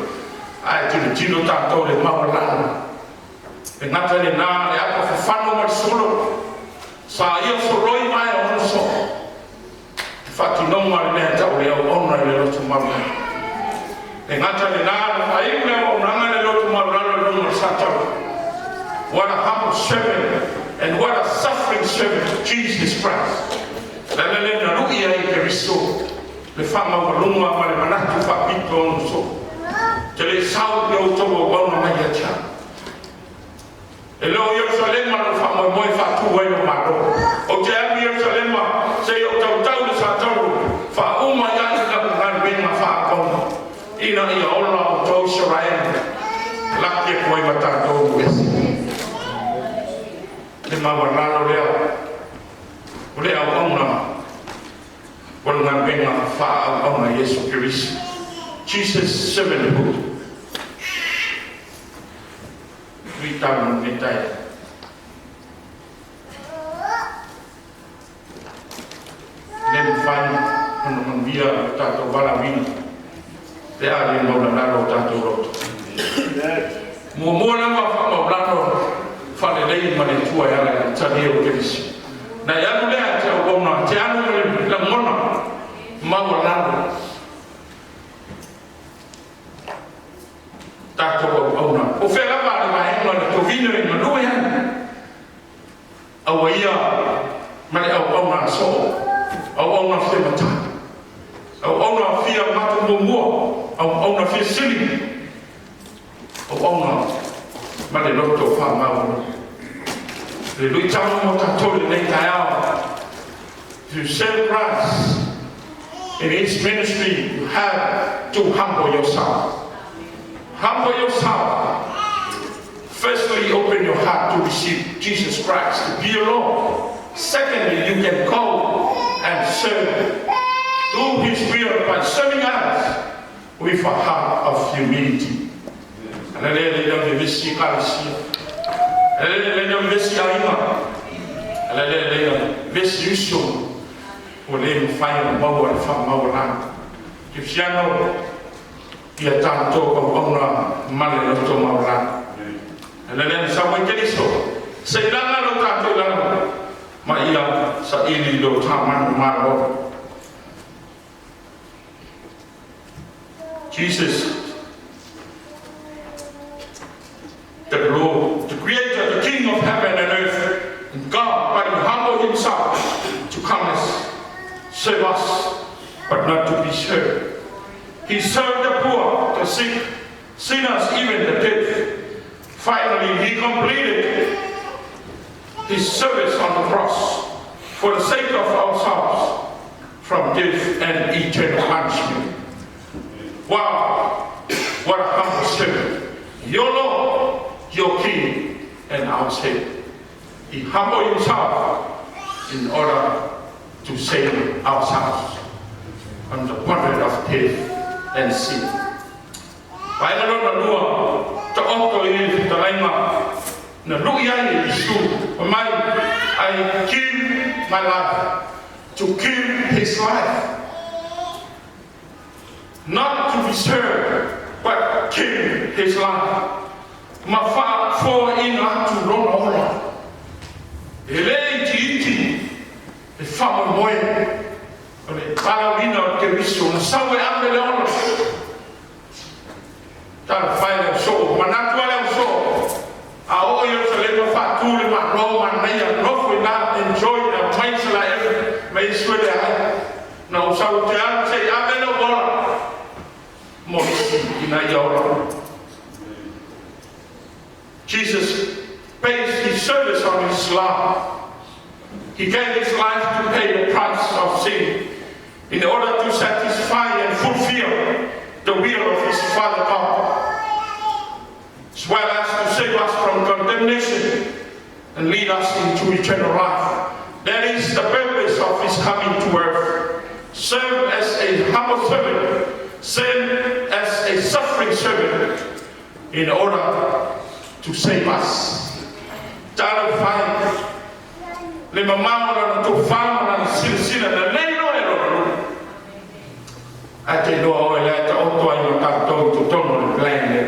Ae tilotilo tatou i le maualalo. E gata i lena le apa fafano ma le solo. Sa ia soloi ma e ono soo. Te faatinoga le mea e tau le auauna i le loto maualalo. E gata i lena na faaiu le auaunaga i le loto maualalo i luga o le Satala. What a humble servant and what a suffering servant Jesus Christ. Le ala lea na lui ai e Keriso le faamaualuga ma le manatu faapito ono soo. Te le i sau i outou auauna mai ia te au. E le o Ierusalema lou faamoemoe e faatu ai lou Malo. Ou te alu i Ierusalema seia ou tautau i le Satauro, faauma ai ai lau galuega faaauauna, ina ia ola outou Isaraelu, laki atu ai ma tatou i ese. Le maualalo lea o le auauna o le galuega faaauauna a Iesu Keriso. Jesus servanthood. Luitau mo lenei taeao. E le mafai ona manuia lo tatou valaauina pe a le maulalalo o tatou loto. Muamua lava faamaulalo faalelei ma le Atua e ala i le talia o Keriso. Na e alu lea e te auauna, te alu ma le lagona maualalo. Tatou auauna. O fea lava le vaega o le tovina i galue ai, aua ia ma le auauna a soo, auauna fia matai, auauna fia matu muamua, auauna fia sili, auauna ma le loto faamaualalo. Le luitau mo tatou i lenei taeao. To serve Christ in His ministry, you have to humble yourself. Humble yourself. Firstly, open your heart to receive Jesus Christ to be your Lord. Secondly, you can go and serve. Do His will by serving others with a heart of humility. Ala lea le lau vevesi ekalesia. Ala lea le lau vevesi aiga. Ala lea le lau vevesi uso. Ua le mafai ona maua le faamaualalo. Keriseano ia tatou auauna ma le loto maualalo. Ala lea na sau ai Keriso, se i laga lo tatou i lalo, ma ia saili lo ta manumalo. Jesus, the Lord, the Creator, the King of heaven and earth, and God, but He humbled Himself to come and serve us, but not to be served. He served the poor, the sick, sinners, even the dead. Finally, He completed His service on the cross for the sake of ourselves from death and eternal punishment. Wow, what a humble servant. Your Lord, your King, and our Savior. He humbled himself in order to save ourselves from the bondage of death and sin. Vaega lona lua, taoto i le fetalaiga na lu'i ai e Iesu, fai mai, I give my life to give his life, not to be served, but give his life, ma faafoaina atu lona ola. E le itiiti le faamoemoe o le valaauina o le Keriso na sau e ave le ola. Talofa e le ausoo, manatu lava le ausoo, a oo i Ierusalema faatu le Malo, manaia, nofo i ina, enjoy, aumai Isalaele ma Iesu e leai. Na ou sau ou te alu se i ave lou ola mo isi ina ia ola. Jesus based his service on his love. He gave his life to pay the price of sin in order to satisfy and fulfill the will of his Father God, as well as to save us from condemnation and lead us into eternal life. That is the purpose of his coming to earth. Serve as a humble servant, serve as a suffering servant in order to save us. Talofa e le mamao o lana tofa ma lana silasila lelei loa e lona nuu. Ae te iloa oe la e taoto ai ma tatou i totonu o le plan lea.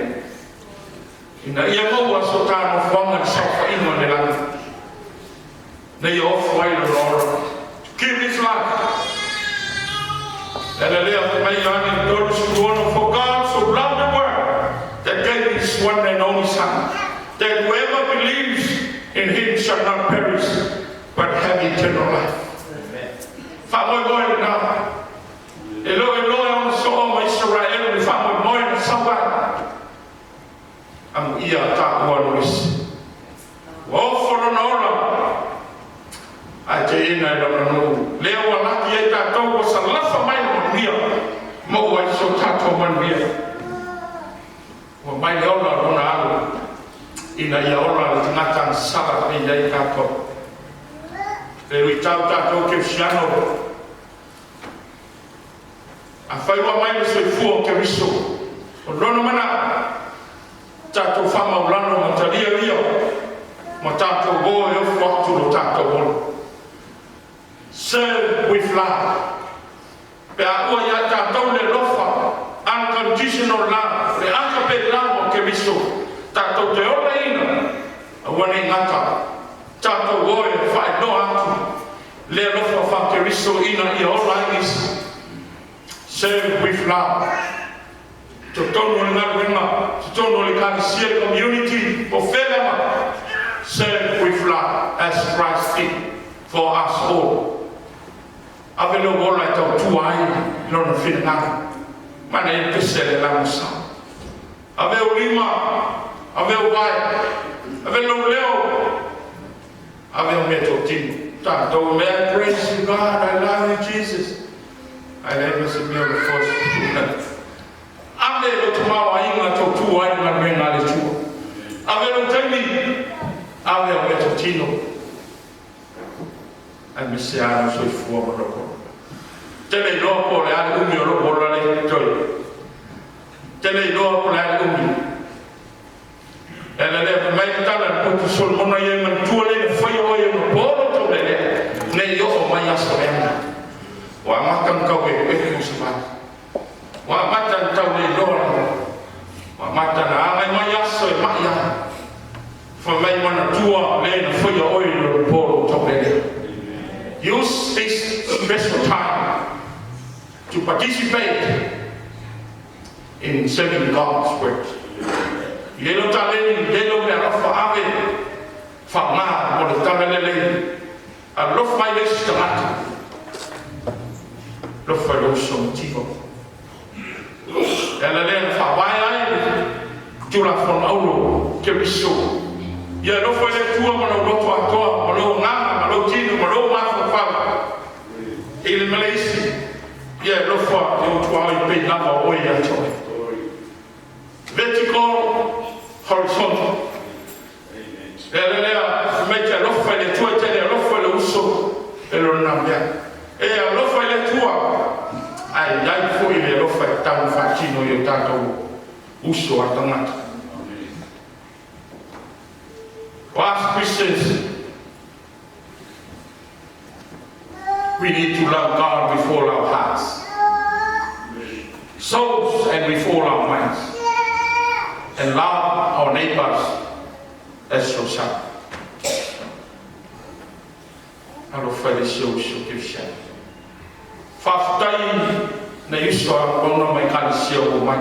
Ina ia maua so ta nofoaga i le saofaiga o le lagi, na ia ofo ai lona ola. To give his life. Le ala lea fai mai Ioane 36, For God so loved the world that gave his one and only son, that whoever believes in him shall not perish but have eternal life. Faamoemoe lena. E le o iloa e ona soo ma Isaraelu le faamoemoe na sau ai. Amuia taua no isi. Ua ofo lona ola, ae teena e lona nuu. Lea ua laki ai tatou ua salafa mai le manuia, maua ai so tatou manuia. Ua mai le ola o lona alo, ina ia ola le tagata agasala pei ai tatou. Le luitau tatou Kerisiano, afai ua mai le soifua o Keriso, o lona manao, tatou faamaulalo ma talia ia ma tatou o e ofo atu lo tatou ola. Serve with love. Pe a ua ia tatou le alofa, unconditional love, le agape love o Keriso, tatou te olaina, aua ne i gata, tatou o e faailoa atu le alofa faa-Keriso ina ia ola ai nisi. Serve with love. Totonu o le galuega, totonu o le Ekalesia, le community, po o fea lava, serve with love as Christ did for us all. Ave lou ola e tautua ai i Lona finagalo. Manaia le pese a le lagosā. Ave ou lima, ave ou vae, ave lou leo, ave au meatotino. Tatou mea, praise you God, I love you Jesus. Ae leai ma se mea o le force. Ave lou tamaoaiga e tautua ai i le galuega a le Atua. Ave lou taimi, ave au meatotino. Aemaise lava lou soifua ma lou ola. Tele iloa po o le a le umi o lou ola lea i totoe. Tele iloa po o le a le umi. Le ala lea, fai mai le tala a le potu Solomona ia e manatua lea na faia oe ona po lou taulelea, ne i oo mai aso leaga. Ua amata ona tau ekueku se vai. Ua amata ona tau le iloa lava. Ua amata ona agai mai aso e mai ai. Fai mai manatua le na faia oe i lona po lou taulelea. Use this special time to participate in serving God's work. I le lou taleni, i le lou mealofa ave faaaoga mo le tala lelei. Alofa i le isi tagata. Alofa i lou uso mativa. Le ala lea na faavae ai le Tulafono Auro Keriso. Ia alofa i le Atua ma lou loto atoa, ma lou agaga, ma lou tino, ma lou mafaufau. I le ma le isi, ia alofa i ou tuaoi pei lava o oe ia te oe. Vertical, horizontal. Le ala lea, fai mai te alofa i le Atua, e te le alofa i le uso e lona mea. E alofa i le Atua, ae i ai foi le alofa e tatau ona faatino i o tatou uso a tagata. For us Christians, we need to love God with all our hearts, souls, and with all our minds, and love our neighbors as yourself. Alofa i le si ou uso kerisiano. Faafetai nai uso a auauna ma ekalesia ua omai.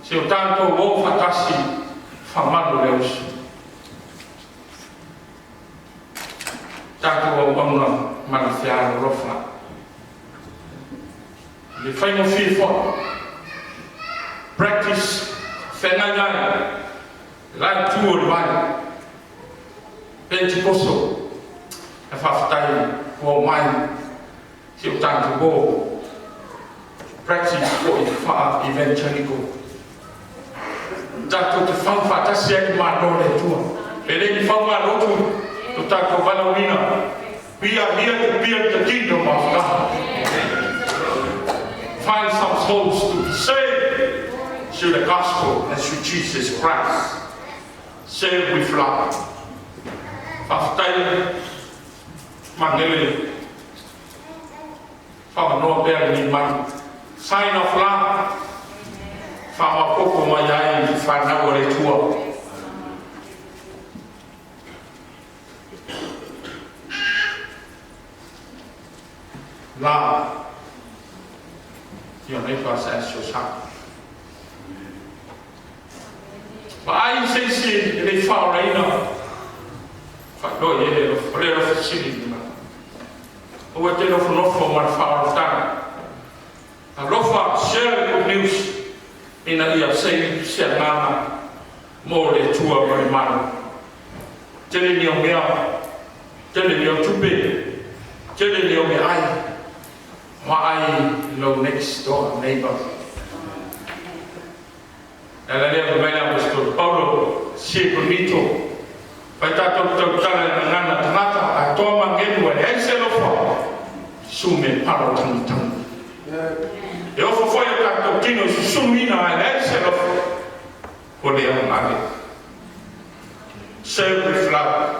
Se o tatou o faatasi faamalu le uso. Tatou auauna ma le fealolofa. Le faigofie foi. Practice feagaigai la itu o le vai. Pentekoso e faafetai ua omai si o tatou o practice foi faa-evangelical. Tatou te fau faatasi ai le Malo o le Atua. E le ni faugalotu lo tatou valaauina. We are here to build the kingdom of God. Find some souls to be saved through the gospel and through Jesus Christ. Save with love. Faafetai Magele faamanoa pea lenei mai. Sign of love. Faamaopoopo mai ai i fanau a le Atua. Love your neighbors as yourself. Vaai se isi e le i faaolaina, faailoa i ai le alofa, o le alofa sili lena. Aua e te nofonofo ma le faaolataga. Alofa, share the good news ina ia se se agaga mo le Atua ma le Malo. Tele ni au mea, tele ni au tupe, tele ni au meaai, vaai i lou next door neighbor. E ala lea fai mai le Aposetolo Paulo, sie Korinito, fai tatou tautala i gagana tagata, ae toa magelu e leai se alofa, sume palo tagitagi. E ofo foi o tatou tino i susuluina ae leai se alofa, ua le aoga lea. Serve with love.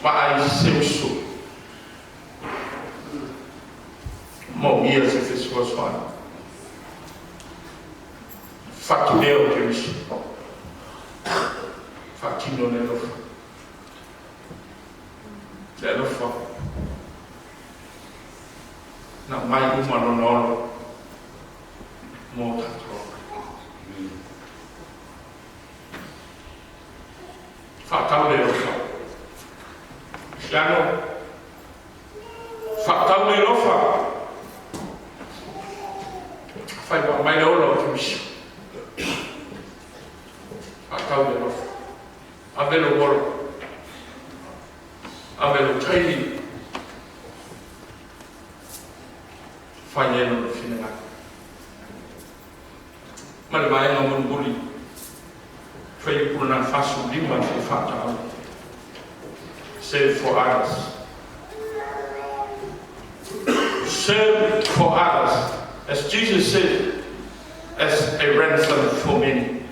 Vaai se uso. Maomia se fesoasoani. Fatu lea o Keriso. Faatino le alofa. Le alofa. Na aumai uma lona ola mo tatou. Faatau le alofa. Siano. Faatau le alofa. Fai ua mai le ola o Keriso. Faatau le alofa. Ave lou ola. Ave lou taimi. Fai ai lona finagalo. Ma le vaega mulimuli, fuaiupu lona 45 se faataau. Save for others. Serve for others. As Jesus said, as a ransom for many.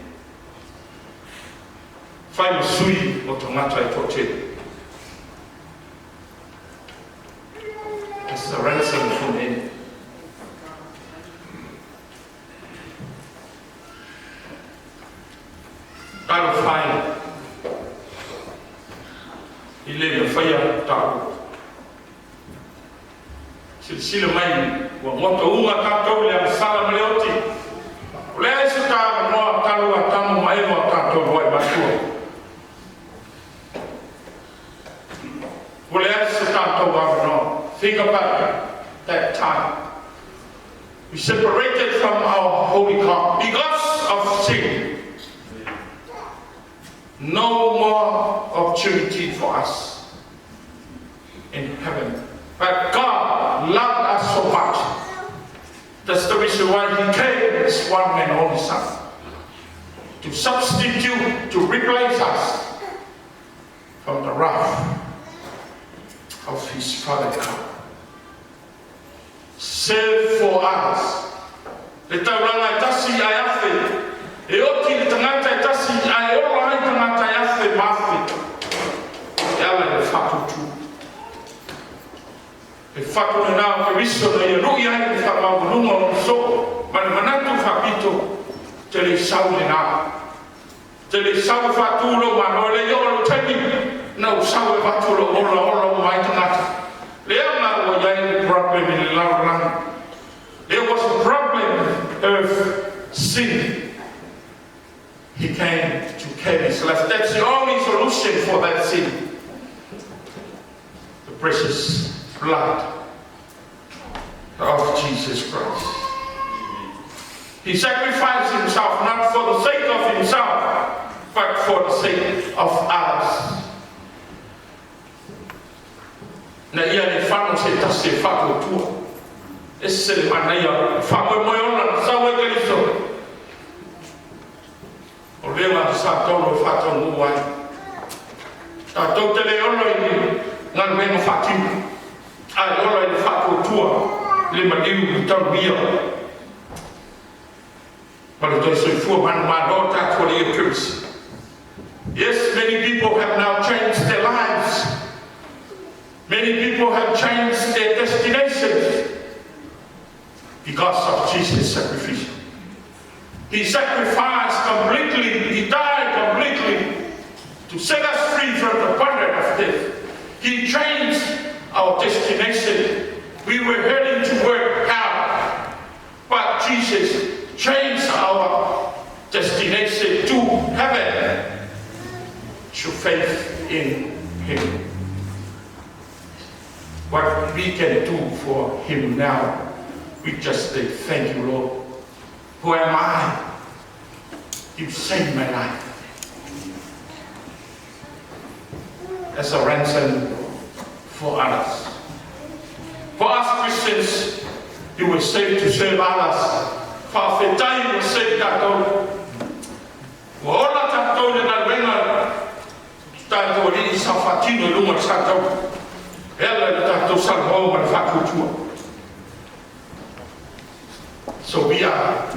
Fai ma sui o tagata e toatele. As a ransom for many. Talofa e, i le mafaia taua. Silasila mai ua gotauga tatou i le agasala ma le oti. O le a se ta avanoa talu Atamu ma Eva o tatou lua'i matua. Ua leai se tatou avanoa. Think about that time. We separated from our holy God because of sin. No more opportunity for us in heaven. But God loved us so much. That's the reason why He came as one and only Son. To substitute, to replace us from the wrath of his Father God. Save for us. Le taulaga e tasi ae afe. E oti le tagata e tasi ae ola ai tagata e afe ma afe. E ala i le faatuatua. Le fatu lenā o Keriso na ia lu'i ai le faamaualuga o lona soo ma le manatu faapito te le i sau lenā. Te le i sau e faatū lou Malo, e le i oo lou taimi na ou sau e avatu lou ola, ola uma ai tagata. Lea ma ua i ai le problem i le lalolagi. There was a problem of sin. He came to carry his life. That's the only solution for that sin. The precious blood of Jesus Christ. He sacrificed himself not for the sake of himself, but for the sake of others. Na ia le fano se tasi e faatuatua. E se le manaia faamoemoe ona na sau ai Keriso. O lea la sa taolo e faataunuu ai. Tatou te le ola i le galuega faatino, ae ola i le faatuatua, le maliu, le taluia ma le toe soifua manumalo tatou Alii o Keriso. Yes, many people have now changed their lives. Many people have changed their destinations because of Jesus' sacrifice. He sacrificed completely, he died completely to set us free from the bondage of death. He changed our destination. We were heading toward hell, but Jesus changed our destination to heaven through faith in him. What we can do for him now, we just say, "Thank you, Lord. Who am I? You saved my life as a ransom for others." For us Christians, you were saved to serve others. Faafetai ua save tatou. Ua ola tatou i le galuega tatou Alii sa faatino i luga o le sa taula. E ala i le tatou salamo ma le faatuatua. So we are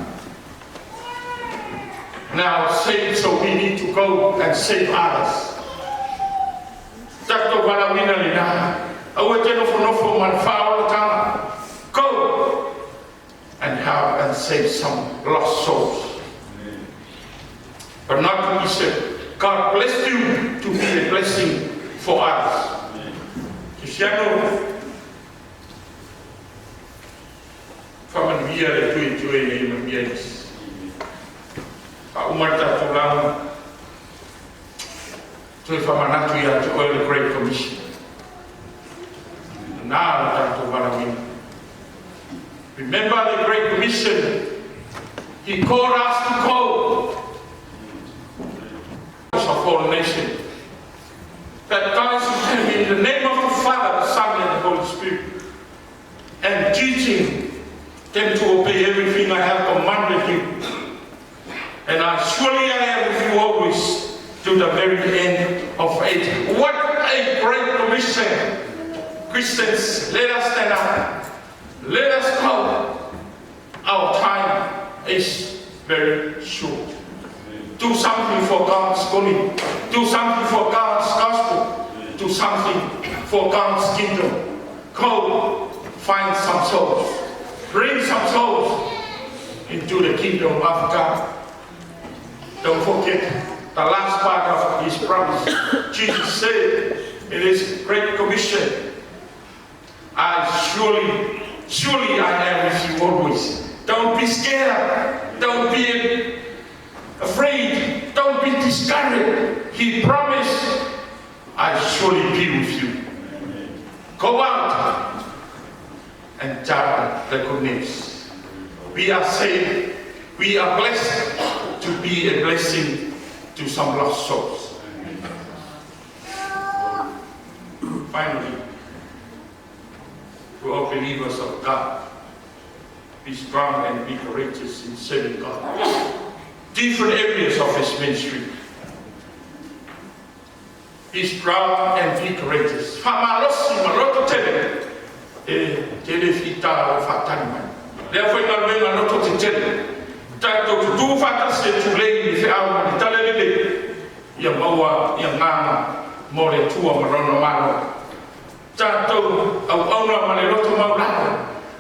now saved, so we need to go and save others. Tatou valaauina lenā. Aua e te nofonofo ma le faaolataga. Go and help and save some lost souls. But not to be saved. God bless you to be a blessing for others. Cristiano, faamanuia le Atua ia te oe ina ia manuia ai nisi. Faauma le tatou lauga, toe faamanatu ia te oe le Great Commission. Lenā le tatou valaauina. Remember the Great Commission. He called us to go of all nations, baptizing them in the name of the Father, the Son, and the Holy Spirit, and teaching them to obey everything I have commanded you. And I surely I am with you always to the very end of age. What a great commission! Christians, let us stand up. Let us go. Our time is very short. Do something for God's glory. Do something for God's gospel. Do something for God's kingdom. Go find some souls. Bring some souls into the kingdom of God. Don't forget the last part of his promise. Jesus said in his great commission, "I surely, surely I am with you always." Don't be scared. Don't be afraid. Don't be discouraged. He promised, "I surely be with you." Go out and tell the good news. We are saved. We are blessed to be a blessing to some lost souls. Finally, to all believers of God, be strong and be courageous in serving God. Different areas of his ministry. Be strong and be courageous. Faamalosi ma loto tele e tele fita o faatali mai. Lea foi galuega loto tetele. Tatou tutū faatasi e tulei i le feau ma le tala lelei ia maua le agaga mo le Atua ma lona Malo. Tatou auauna ma le loto maualalo.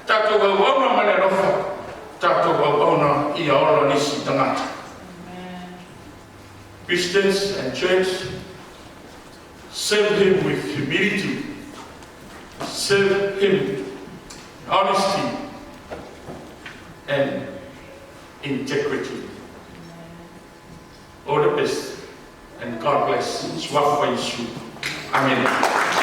Tatou auauna ma le alofa. Tatou auauna ia ola nisi tagata. Christians and church, serve him with humility, serve him in honesty and integrity. All the best and God bless. Suafa Iesu. Amen.